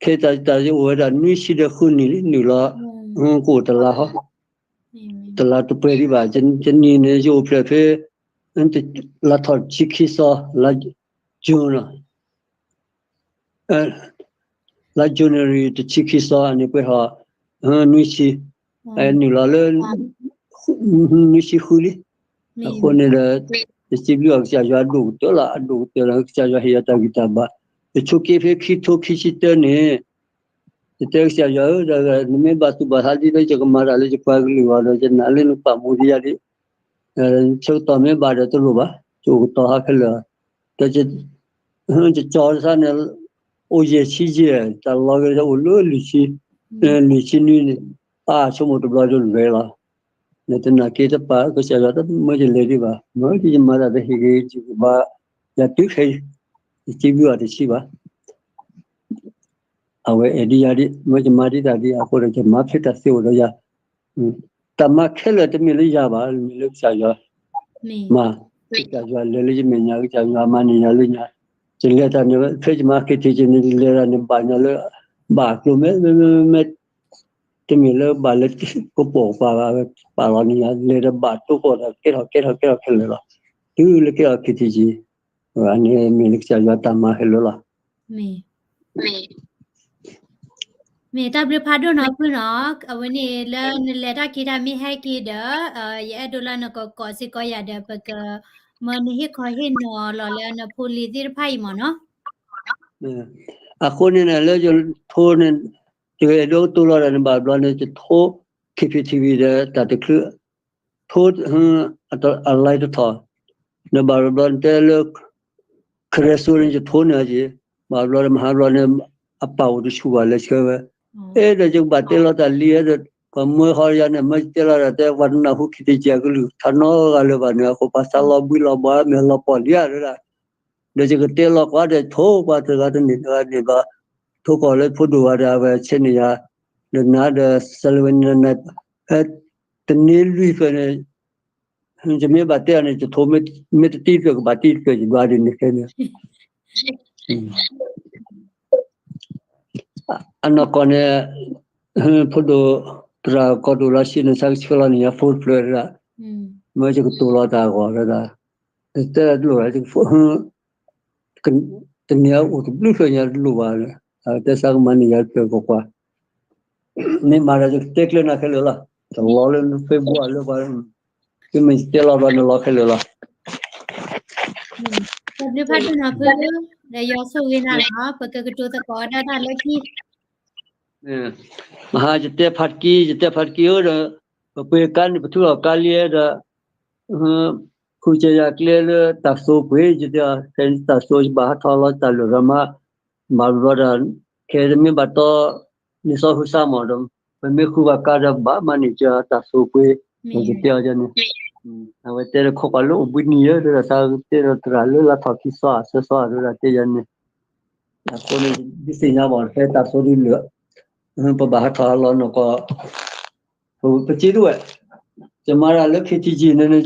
ခဲတၢ်တၢ်ယအိၣ်ဝဲဒၣ်နွံဆံဒီးဃုနံၣ်လံ နုာ်လီၤ, ကအိၣ်တလါဟီ, တလါတပှဲၤဒံးဘၣ်, ယနံၣ်န့ၣ် ယအိၣ်ဖျဲၣ်ဖဲ လါထီၣ်တဆံခံသီ, လါ June လီၤ လါ January တဆံခံသီန့ၣ် ပှဲၤထီၣ် နွံဆံ, နုာ်လီၤလၢ နွံဆံဃုလံ, အဃိန့ၣ်ဒီး ယစံးဘျုးအီၤ ကစၢ်ယွၤအဒိၣ်ကတၢၢ်လီၤ, အဒိၣ်ကတၢၢ်လီၤ ကစၢ်ယွၤဟ့ၣ်ယၤတၢ်ဂံၢ်တၢ်ဘါ, ယဆိးက့ဖဲခံထိခံဆံတၢန့ၣ်, ယတဲကစၢ်ယွၤဧၢ, နမ့ၢ်ဘၣ်သူၣ်ဘၣ်သးဒ်သိးယကမၤတၢ်လၢယပှၤကလုာ်အဂီၢ်ဒီး ယနာ်လၢနကပာ်မူဒံးယၤဒံး, ဆၢကတီၢ်မ့ၢ်ဘၣ်ဒီးတလိၣ်ဘၣ်, ယအိၣ်ကတီၤဟးခဲလၢာ်, ဒီး ယကၠီၤသးန့ၣ် အိၣ်ယဲၢ်ဆံယဲၢ်, တၢ်လီၤဂ့ၤဒီးအိၣ်လၢလွံၢ်ဆံ, လွံၢ်ဆံနွံန့ၣ်, အါဆိကမိၣ်တဘျီဒိၣ်လွဲလီၤ, နတနာ်က့တပာ်ကစၢ်ယွၤတမၢယလဲၤဒံးဘၣ်, မၢယမၤတၢ်တဟ့ၣ်ဂ့ၤ ယကဘါ, ယတုၤခဲအံၤ, ယစံးဘျုးအီၤတဆံးဘၣ်, အဝဲအဲၣ်ဒံးယၤဒံး မၢယမၤဒံးတၢ်ဒံးအဃိဒီး ယမၤဖဲတၢ်သ့အိၣ်ဒီးယၤ, တၢ်မၤခဲလၢာ်တမ့ၢ်လၢယၤဘၣ်, မ့ၢ်လၢကစၢ်ယွၤ, မၤ, ကစၢ်ယွၤလဲၤလၢယမဲာ်ညါ ကစၢ်ယွၤမၤန့ၢ်ယၤလၢညါ, ယလဲၤတၢ်န့ၣ် ဖဲယမၤက့ၤထံၣ်က့ၤန့ၣ် ယလဲၤတၢ်န့ၣ် ဘၣ်ညါလၢ ဘၣ်ကျိၤမဲမဲမဲမဲမဲ တမ့ၢ်လၢဘၣ်လၢကပိာ်ကပၤဘၣ် ပာ်လီၤန့ၣ်ယၤ လဲၤဒီးဘၣ်တိၢ်ကီၢ်ဒီး ကဲထီၣ်ကဲထီၣ်ကဲထီၣ်ခဲလၢာ်လီၤ. တုၤလၢကဲထီၣ် ခ့ထံကံ အန့ၣ်မ့ၢ်လၢကစၢ်ယွၤတၢ်မၤဟဲလၢာ်လီၤ. မ့ၢ်တၢ်ဘျုးဖးဒိၣ်နီၤဖုနီၤ, အဝဲန့ၣ်လၢနလဲၤတၢ်ခံတၢ်မ့ၢ်ဟဲက့ၤဒီး ယအဲၣ်ဒိးလၢနကကိးစ့ၢ်ကီးယၤဒီး ပကမၢနဟ့ၣ်ခီဟ့ၣ်နီၤလီၤလၢနဖိလံၤသ့ၣ်တဖၣ်အံၤမ့ၢ်နီၤ. အဃိန့ၣ်န့ၣ် လၢယထိန့ၣ် ယအဲၣ်ဒိးကတိၤလီၤဒီးန့ၣ် ဘၣ်ဘျီန့ၣ် ယထိ ခ့ဖံထံဝံၤဒီး တၢ်တချုး ထိ အလါတထီၣ် ဒီးဘၣ်ဘျီန့ၣ်တဲလၢ ခရဲစိန့ၣ် ယထိန့ၣ်က့ၤ ဘၣ်ဘျီဒီးမဟါဘျီန့ၣ် အပာ်အိၣ်တဆူၣ်ဘၣ်လဲၤဆှၢဝဲ အဲၣ်ဒိးယကဘၣ်တဲလီၤတၢ်လံ အဲၣ်ဒိး ပှၤမၢဃီယၤန့ၣ် မၢယတဲလီၤတၢ်တဲ ပှၤတနၢ်ဟူ ခ့ထံကံအကလုၢ်ထီၣ်နီတဂၤလၢၤဘၣ်န့ၣ် အဃိပှၤသးလီၤဘှံးလီၤဘှါ မ့ၢ်လီၤပှီၢ်လံဧါဒၣ် ဒီးယကတဲလီၤကွၢ်ဒီး ထိကွၢ်တဂၤတန့ၢ်တဂၤန့ၣ်ဘၣ် ထိကွၢ်လၢဖိဒိၣ်ဝဲဒီး အဝဲဆဲးန့ၢ်ယၤ ဒီးနၤဒီး ဆဲးလဝဲန့ၣ် ဖဲတနံၤလွံၢ်ဖျၢၣ်န့ၣ် ယမ့ၢ်ဘၣ်တဲအီၤန့ၣ် ယထိမ့ၢ်တတံၢ်တဖျၢၣ် ကဘၣ်တံၢ်တဖျၢၣ် ယဒွးဒ်န့ၣ်ခဲန့ၣ် အနီၢ်ကီၢ်န့ၣ် ဖိဒိၣ် သရၣ်ကီၢ်ဒိၣ်လီၤဆံးန့ၣ် ဆၢကဆှၢလီၤန့ၣ် ယၤဖိတဖျၢၣ်ဒၣ် မ့ၢ်ယကတိၤလီၤတၢ်အဂီၢ်ဒၣ် တတဲတလိၣ် တနံၤအအိၣ်တဘျုးဖျၢၣ်ညါတလိၣ်ဘၣ် တဲဆၢကမၤန့ၢ်ယၤတဖျၢၣ်ကွၢ်ကွၢ် မ့ၢ်မၤဒီးယကတဲကျၢၤနၤခဲလၢာ်လီၤ တလီၤလၢန Facebook လၢပှၤ သုမ့ၢ်တဲလီၤဘျီနလီၤခဲလၢာ်လီၤ တၢ်ဘျုးဖးဒိၣ်နီၤဖု ဒီးယွၤဆိၣ်ဂ့ၤနၤလီၤ ပကကတိၤသကိးဒၣ်တၢ်လၢခံ မဟါ ယတဲဖးတကံ ယတဲဖးတကံဧၢဒီး ပပှ့ၤကါန့ၣ် ပထူလီၤကါလံဒီး ဃုကယၤကျဲလၢတၢ်သိပှ့ၤ ယတဲ ဖဲတၢ်သိယဘၣ်ဟးထီၣ်လီၤတၢ်လၢာ်ရၤမး ဘၣ်ဘျီဒီး ခဲတမ့ၢ်ဘၣ်တီ န့ၢ်သီဟုသးမးဒီး ပမ့ၢ်ဃုဘၣ်ကါဒီးဘၣ်မၤန့ၢ်ကၢတၢ်သိပှ့ၤ ယတဲအီၤန့ၣ် အဝဲတဲလၢခိၣ်ပှၤလၢအိၣ်ဘှံးနံၤယဲ ဒီးသးတဲဒီးသရၣ်လၢလၢထီၣ်ခံသီအဆၢသီဒီးတဲယၤန့ၣ် အဃိန့ၣ် ဒုးသ့ၣ်ညါဘၣ်ဖဲတၢ်သိဒုးလၢာ် ပဘၣ်ဟးထီၣ်ဟးလီၤနီၢ်ကီၢ် ပစ့တအိၣ်ဝဲ ယမၤတၢ်လၢ ခ့ထံကံ န့ၣ်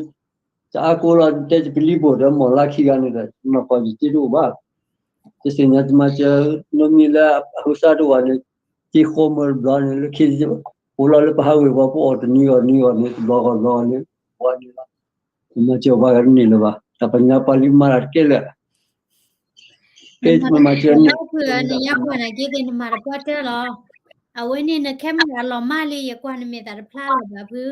ယအါကိးလီၤ တဲယပလံၤဘိၣ်ဒီး မီၢ်လါခံဂၤန့ၣ်ဒီး နီၢ်ကီၢ်ယစ့တအိၣ်ဘၣ် ယသ့ၣ်ညါတမၤစၢၤ နီၢ်မံၤလၢအဟုသးတအိၣ်ဘၣ်န့ၣ် စ့ဃီမၢတဘျီန့ၣ် လၢခံ အိၣ်လီၤလၢပဟးဝ့ၤဝီၤ ပအီၣ်တနံၤဂီၤနံၤဂီၤန့ၣ် တဘျီဂီၤဘျီဂီၤန့ၣ် ဝါန့ၣ်လီၤ တမၤစၢၤဘၣ်ဂၤတန့ၢ်လၢၤဘၣ် တၢ်ပညါပှၤလံမၤတၢ်တကဲလၢာ် ဖဲမၤစၢၤန့ၣ် နကွၢ်နက့သ့ၣ်နမၤတပှၢ်တၢၢ်လီၤ အဝဲန့ၣ်နခဲမုၢ်လၢ်လီၤမၢ်လံ ယကွၢ်နမဲာ်သၣ်တဖျါလၢၤဘၣ်ဖု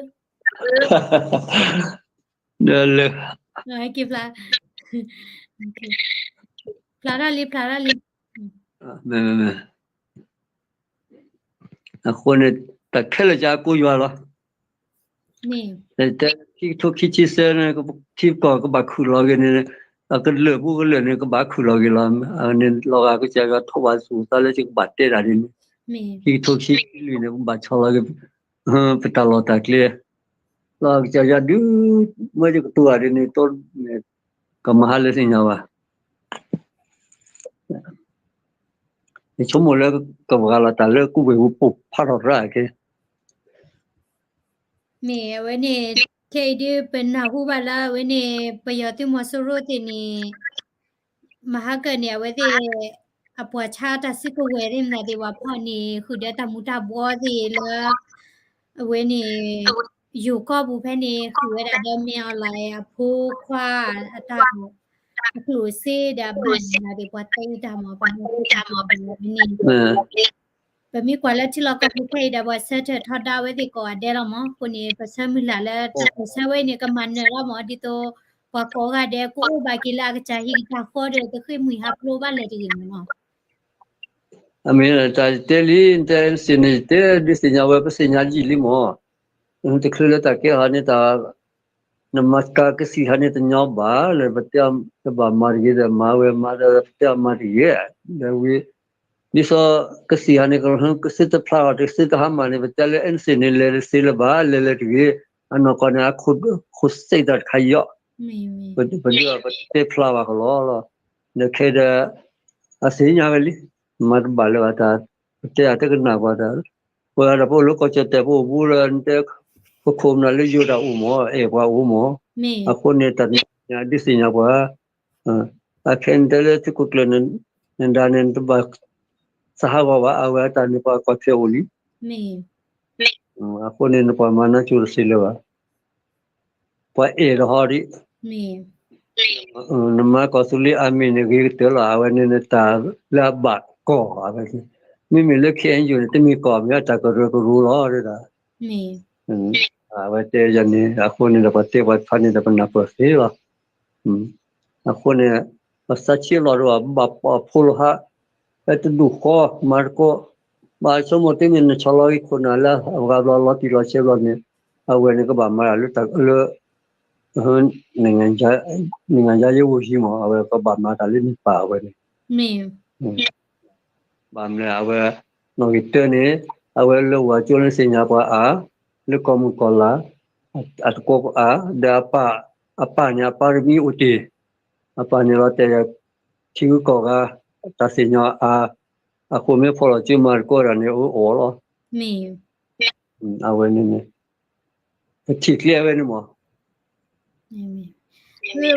ဒီးလၢ ဖျါထီၣ်လံ ဖျါထီၣ်လံ အဃိန့ၣ် တၢ်ခဲလၢာ်ကအကိးယွၤလီၤ ခံကထိခံဆံသၢန့ၣ် ထံကီၢ်ကဘၣ်ခုၣ်လီၤဂ့ၤန့ၣ် အကလုာ်ပူၤကလုာ်န့ၣ် ကဘၣ်ခုၣ်လီၤဂ့ၤလီၤ အန့ၣ်လီၤဂာ်ကစၢ်ယွၤထိးဘၣ်သူၣ်သးလၢယကဘၣ်တဲတၢ်ဒ်န့ၣ် ခံကထိခံဆံလွံၢ်န့ၣ် ကဘၣ်ဆီလီၤဂ့ၤ ပတၢ်လီၢ်တၢ်ကျဲ လီၤကစၢ်ယွၤဒုး မ့ၢ်ယကတိၤဂၤဒ်န့ၣ် တိၢ်န့ၣ် ကမၤဟါလၢသ့ၣ်ညါဘၣ် ယဆိကမိၣ်လၢကဝဲၢ်ပူၤပိာ်ဖးထီၣ်ရၣ်က့ မ့ၢ်အဝဲန့ၣ် ခဲအံၤဒုး ပနၢ်ဟူဘၣ်လၢအဝဲန့ၣ် ပယီၤသုးမီၤစိရိၤသ့ၣ်န့ၣ် မဟါကၢန့ၣ် အဝဲသ့ၣ် အပှၤဆါတၢ်စုကဝဲၤသ့ၣ်မနုၤသ့ၣ် ပှၤဖီၣ်န့ၣ် ဃုာ်ဒီးတၢ်မူၤတၢ်ဘှီသ့ၣ်လၢ အဝဲန့ၣ် ယိၤကီၢ်ပူၤဖဲန့ၣ် ဃုာ်ဝဲဒၣ်ဒီးမ့ၢ်အီၣ်လဲၣ်အဖိခွါ အတၢ် အကျိၣ်စ့ဒီးအဘၣ်မနုၤသ့ၣ် ပှၤတဲတၢ်မၤ ပှၤမ့ၢ်တဲတၢ်မၤ ပမ့ၢ် ပမ့ၢ်ကွၢ်လၢထံလီၢ်ကီၢ်ပူၤခဲအံၤဒီး ပှၤဆၢထၢၣ်ထီဒါဝဲသ့ၣ်ကိးဂၤဒဲးလီၤမး. အဃိန့ၣ် ပဆၢမုၢ်လၢ်လၢတၢ်ဆၢဝဲအံၤန့ၣ် ကမၤနၢၤလီၤမး ဒ်သိး ပှၤကိးဂၤဒဲး ကအိၣ်ဘၣ်က့ၤလၢအကစၢ်ဟံၣ်ကစၢ်ဃီဒီး တဃ့ၢ်မှံဟးဖျိးဘၣ်လဲၣ်တဂ့ၤမးနီၤ. အမ့ၢ်တၢ်တဲလံ တဲစ့ၢ်န့ၣ် တဲဒုးသ့ၣ်ညါဝဲ ပသ့ၣ်ညါယံာ်လံမး. တချုးလၢတၢ်ကဲထီၣ်န့ၣ် တၢ် နမၤကၤကသံၣ်ဟးန့ၣ်တညီဘၣ်လၢ ပတဲတဘၣ်မၤတဂ့ၤဒီး မၤဝဲမၤဒီး ပတဲအမၤတဂ့ၤ ဒီးဝံၤ ဒ်သိးကသံၣ်ဟးန့ၣ် ကသ့တဖျါအီၤ တသ့တဟါမၢ်န့ၣ် ပတဲလၢအဲၣ်စ့ၢ်န့ၣ် လဲၤတသ့လၢၤဘၣ် လဲၤလဲၤတဂ့ၤ အနီၢ်ကီၢ်န့ၣ် အခိၣ်စ့ၣ်တၢ်တခါယီၣ် ပဒုးပတဲဖျါဘၣ်ကလီလီၤ ဒီးခဲဒီး အသ့ၣ်ညါဝဲလံ မၤတဘၣ်လၢၤဘၣ်တၢ် ပတဲအတကနၣ်ပှၤတၢ် ပှၤဒီးပအိၣ်လၢကီၢ်ကၠီၣ်တဲာ် ပအိၣ်ဘူးဒီး နတဲ ပခိၣ်ပနၢ်လၢယိၤတၢ်အိၣ်မး အဲၣ်ပှၤအိၣ်မး အဃိန့ၣ် တၢ်ညါဒုးသ့ၣ်ညါပှၤ အခဲန့ၣ်တဲလၢသုးခိၣ်ကျၢၢ်န့ၣ် နဒၣ်န့ၣ် နတဘၣ်သးဟးဂီၤဘၣ် အဝဲအတၢ်န့ၣ် ပှၤကွၢ်ထွဲအိၣ်လံ မ့ၢ် အဃိန့ၣ် နပှၤမၤနၢၤကၠိတသ့လၢၤဘၣ်. ပှၤအဲၣ်တဟီဒံး, နမၤကီၢ်သူလ့ၤအမ့ၢ်န့ၣ်ဂ့ၤကတၢၢ်လီၤ. အဝဲန့ၣ်န့ၣ်တၢ်လၢအဘၣ်ကီၢ်, မ့မ့ၢ်လၢ ခ့ၣ်အဲၣ်ယူၣ်န့ၣ် တမ့ၢ်ကီၢ်မ့ၢ်တၢ်ကရၢကရိလီၤဒၣ်. အဝဲတဲယၤန့ၣ် အဃိန့ၣ်ဒီး ပှၤတဲပှၤတဖၣ်န့ၣ်ဒီး ပနၢ်ပၢၢ်သ့လီၤ. အဃိန့ၣ် ပသးဆံးလီၤဒီး ဘၣ်ပာ်ဖိလီၤဟး, ဟဲတဒူၣ်ဃီ မၤသကိး, ဘၣ်ဆိကမိၣ်တမ့ၢ်နဆီလီၤဂ့ၤခိၣ်နၢ်လၢအဂၤဘျီလီၤတံၢ်လီၤဆဲးဘျီန့ၣ်, အဝဲန့ၣ်ကဘၣ်မၤတၢ်လၢ လၢ နံၣ်ဂၤယါယဲဝိၤဟံးမး, အဝဲကဘၣ်မၤတၢ်လၢနံၣ်ပာ်အဝဲန့ၣ်, ဘၣ်မနုၤအဝဲ နီၣ်ဂံၢ်တၢန့ၣ် အဝဲလၢဝၤကၠိန့ၣ်သ့ၣ်ညါပှၤအါ, လၢကီၢ်မုၢ်ကီၢ်လၢ် အတကွီၢ်အါ, ဒီးအပၢ်, အပၢ်န့ၣ် အပၢ်တမံၤအိၣ်တ့ၢ်, အပၢ်န့ၣ်လီၤတဲာ် ထံဂုၤကီၢ်ဂၤ တၢ်သ့ၣ်ညါအါ, အဃိမ့ၢ်ဖီၣ်လီၤကၠိမၤသကိးတၢ်န့ၣ် အိၣ်အီၤလီၤ. အဝဲန့ၣ်န့ၣ် ပထံၣ်ကျဲအဝဲန့ၣ်မး,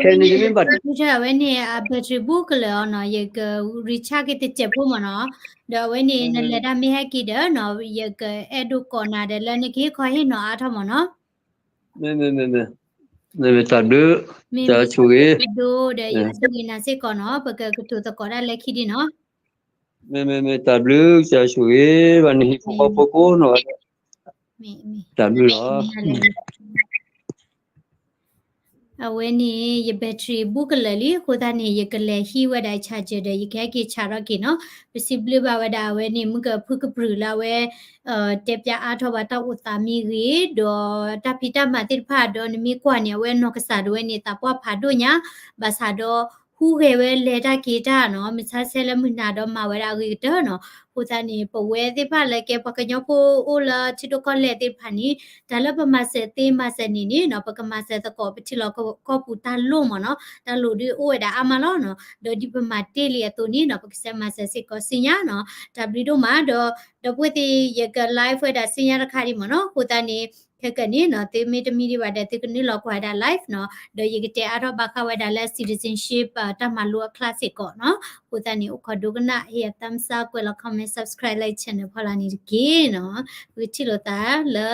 ခဲန့ၣ်ယမ့ၢ်ဘၣ် အဝဲန့ၣ် အ battery ဘူးကလၢာ်အီၤနီၤ, ယက recharge က့ၤတစဲးဖိမးနီၤ, ဒီးအဝဲန့ၣ် နလဲၤတၢ်မ့ၢ်ဟဲက့ၤဒီးနီၤ, ယကအဲၣ်ဒိးကိးနၤဒီး လၢနကဟ့ၣ်ခီဟ့ၣ်နီၤအါထီၣ်မးနီၤ. မ့မ့ၢ် မ့မ့ၢ် တၢ်ဘျုး, တၢ်ဆိၣ်ဂ့ၤ, ဒိဒီးယကဆိၣ်ဂ့ၤနၤစ့ၢ်ကီးနီၤ, ပကကတိၤသကိးတၢ်လၢခံဒံးနီၤ. မ့မ့ၢ် မ့မ့ၢ် တၢ်ဘျုး တၢ်ဆိၣ်ဂ့ၤ ဘၣ်နဟံၣ်ဖိဃီဖိကိးနီၤ, တၢ်ဘျုးလီၤ. အဝဲန့ၣ် ယ battery ဘူးကလၢာ်လံ, အဃိသတးန့ၣ် ယကလဲၤဟံးဝဲဒၣ် charger ဒီး ယကဟဲက့ၤ charge ထီၣ်က့ၤနီၤ. ပစံးဘျုးဘၣ်ဝဲဒၣ် အဝဲန့ၣ် မုၢ်ကဖုကပြုၢ်လၢအဝဲ တဲဖျါအါထီၣ်ဘၣ်တၢ်အိၣ်သးမ့ၢ်ဂ့ၤ, ဒီးတၢ်ဖံးတၢ်မၤသ့ၣ်တဖၣ်, ဒီးနမ့ၢ်ကွၢ်န့ၣ် အဝဲနီၢ်ကစၢ်ဒၣ်ဝဲန့ၣ် သးပှၢ်ဖးဒိၣ်ညါ, ဘၣ်ဆၣ်ဒီး ဟူးဂဲၤဝဲလဲၤတၢ်က့ၤတၢ်နီၤ, မဆါဆဲလၢမုၢ်နၤဒီးမၤဝဲဒၣ်အဂ့ၤကတၢၢ်နီၤ. အဃိသတးန့ၣ် ပဝဲသ့ၣ်တဖၣ်လၢကဲပှၤကညီဖိအိၣ်လၢထံဒိၣ်ကီၢ်လဲၢ်သ့ၣ်တဖၣ်န့ၣ် တၢ်လၢပမၤစၢၤသ့မၤစၢၤန့ၣ်န့ၣ်နီၤ, ပကမၤစၢၤသကိး ပထံလီၤကီၢ်ပူၤတၢ်လိၣ်မးနီၤ, တၢ်လိၣ်ဒုးအိၣ်ဝဲဒၣ်အါမးလီၤနီၤ. ဒီးဒ်ပမၤတ့ၢ်လံအသိးန့ၣ်နီၤ, ပကစၢ်မၤစၢၤစ့ၢ်ကီးဆူညါနီၤ. တၢ်ဘျုးဒိၣ်မးဒီး ဒီပုၢ်ဝဲၢ်သ့ၣ် ယက live ဝဲဒၣ်ဆူညါတခါဒံးမးနီၤ. အဃိသတးန့ၣ် ခဲကနံၣ်န့ၣ်နီၤ, သုမ့ၢ်တမံဒံးဘၣ်ဒီး သုကနုာ်လီၤကွၢ်ဝဲဒၣ် live နီၤ, ဒီးယကတဲအါထီၣ်ဘၣ်ဃးဝဲဒၣ်လၢ citizenship တၢ်မၤလိအ class စ့ၢ်ကီးနီၤ. အဃိသတးန့ၣ် အိၣ်ခိးဒိကနၣ် ဟ့ၣ်ယၤ thumbs up, ကွဲးလီၤ comment, subscribe လၢယ channel ဖီလာ်န့ၣ်တက့ၢ်နီၤ. ဂုာ်ထံၣ်လိာ်သးလၢ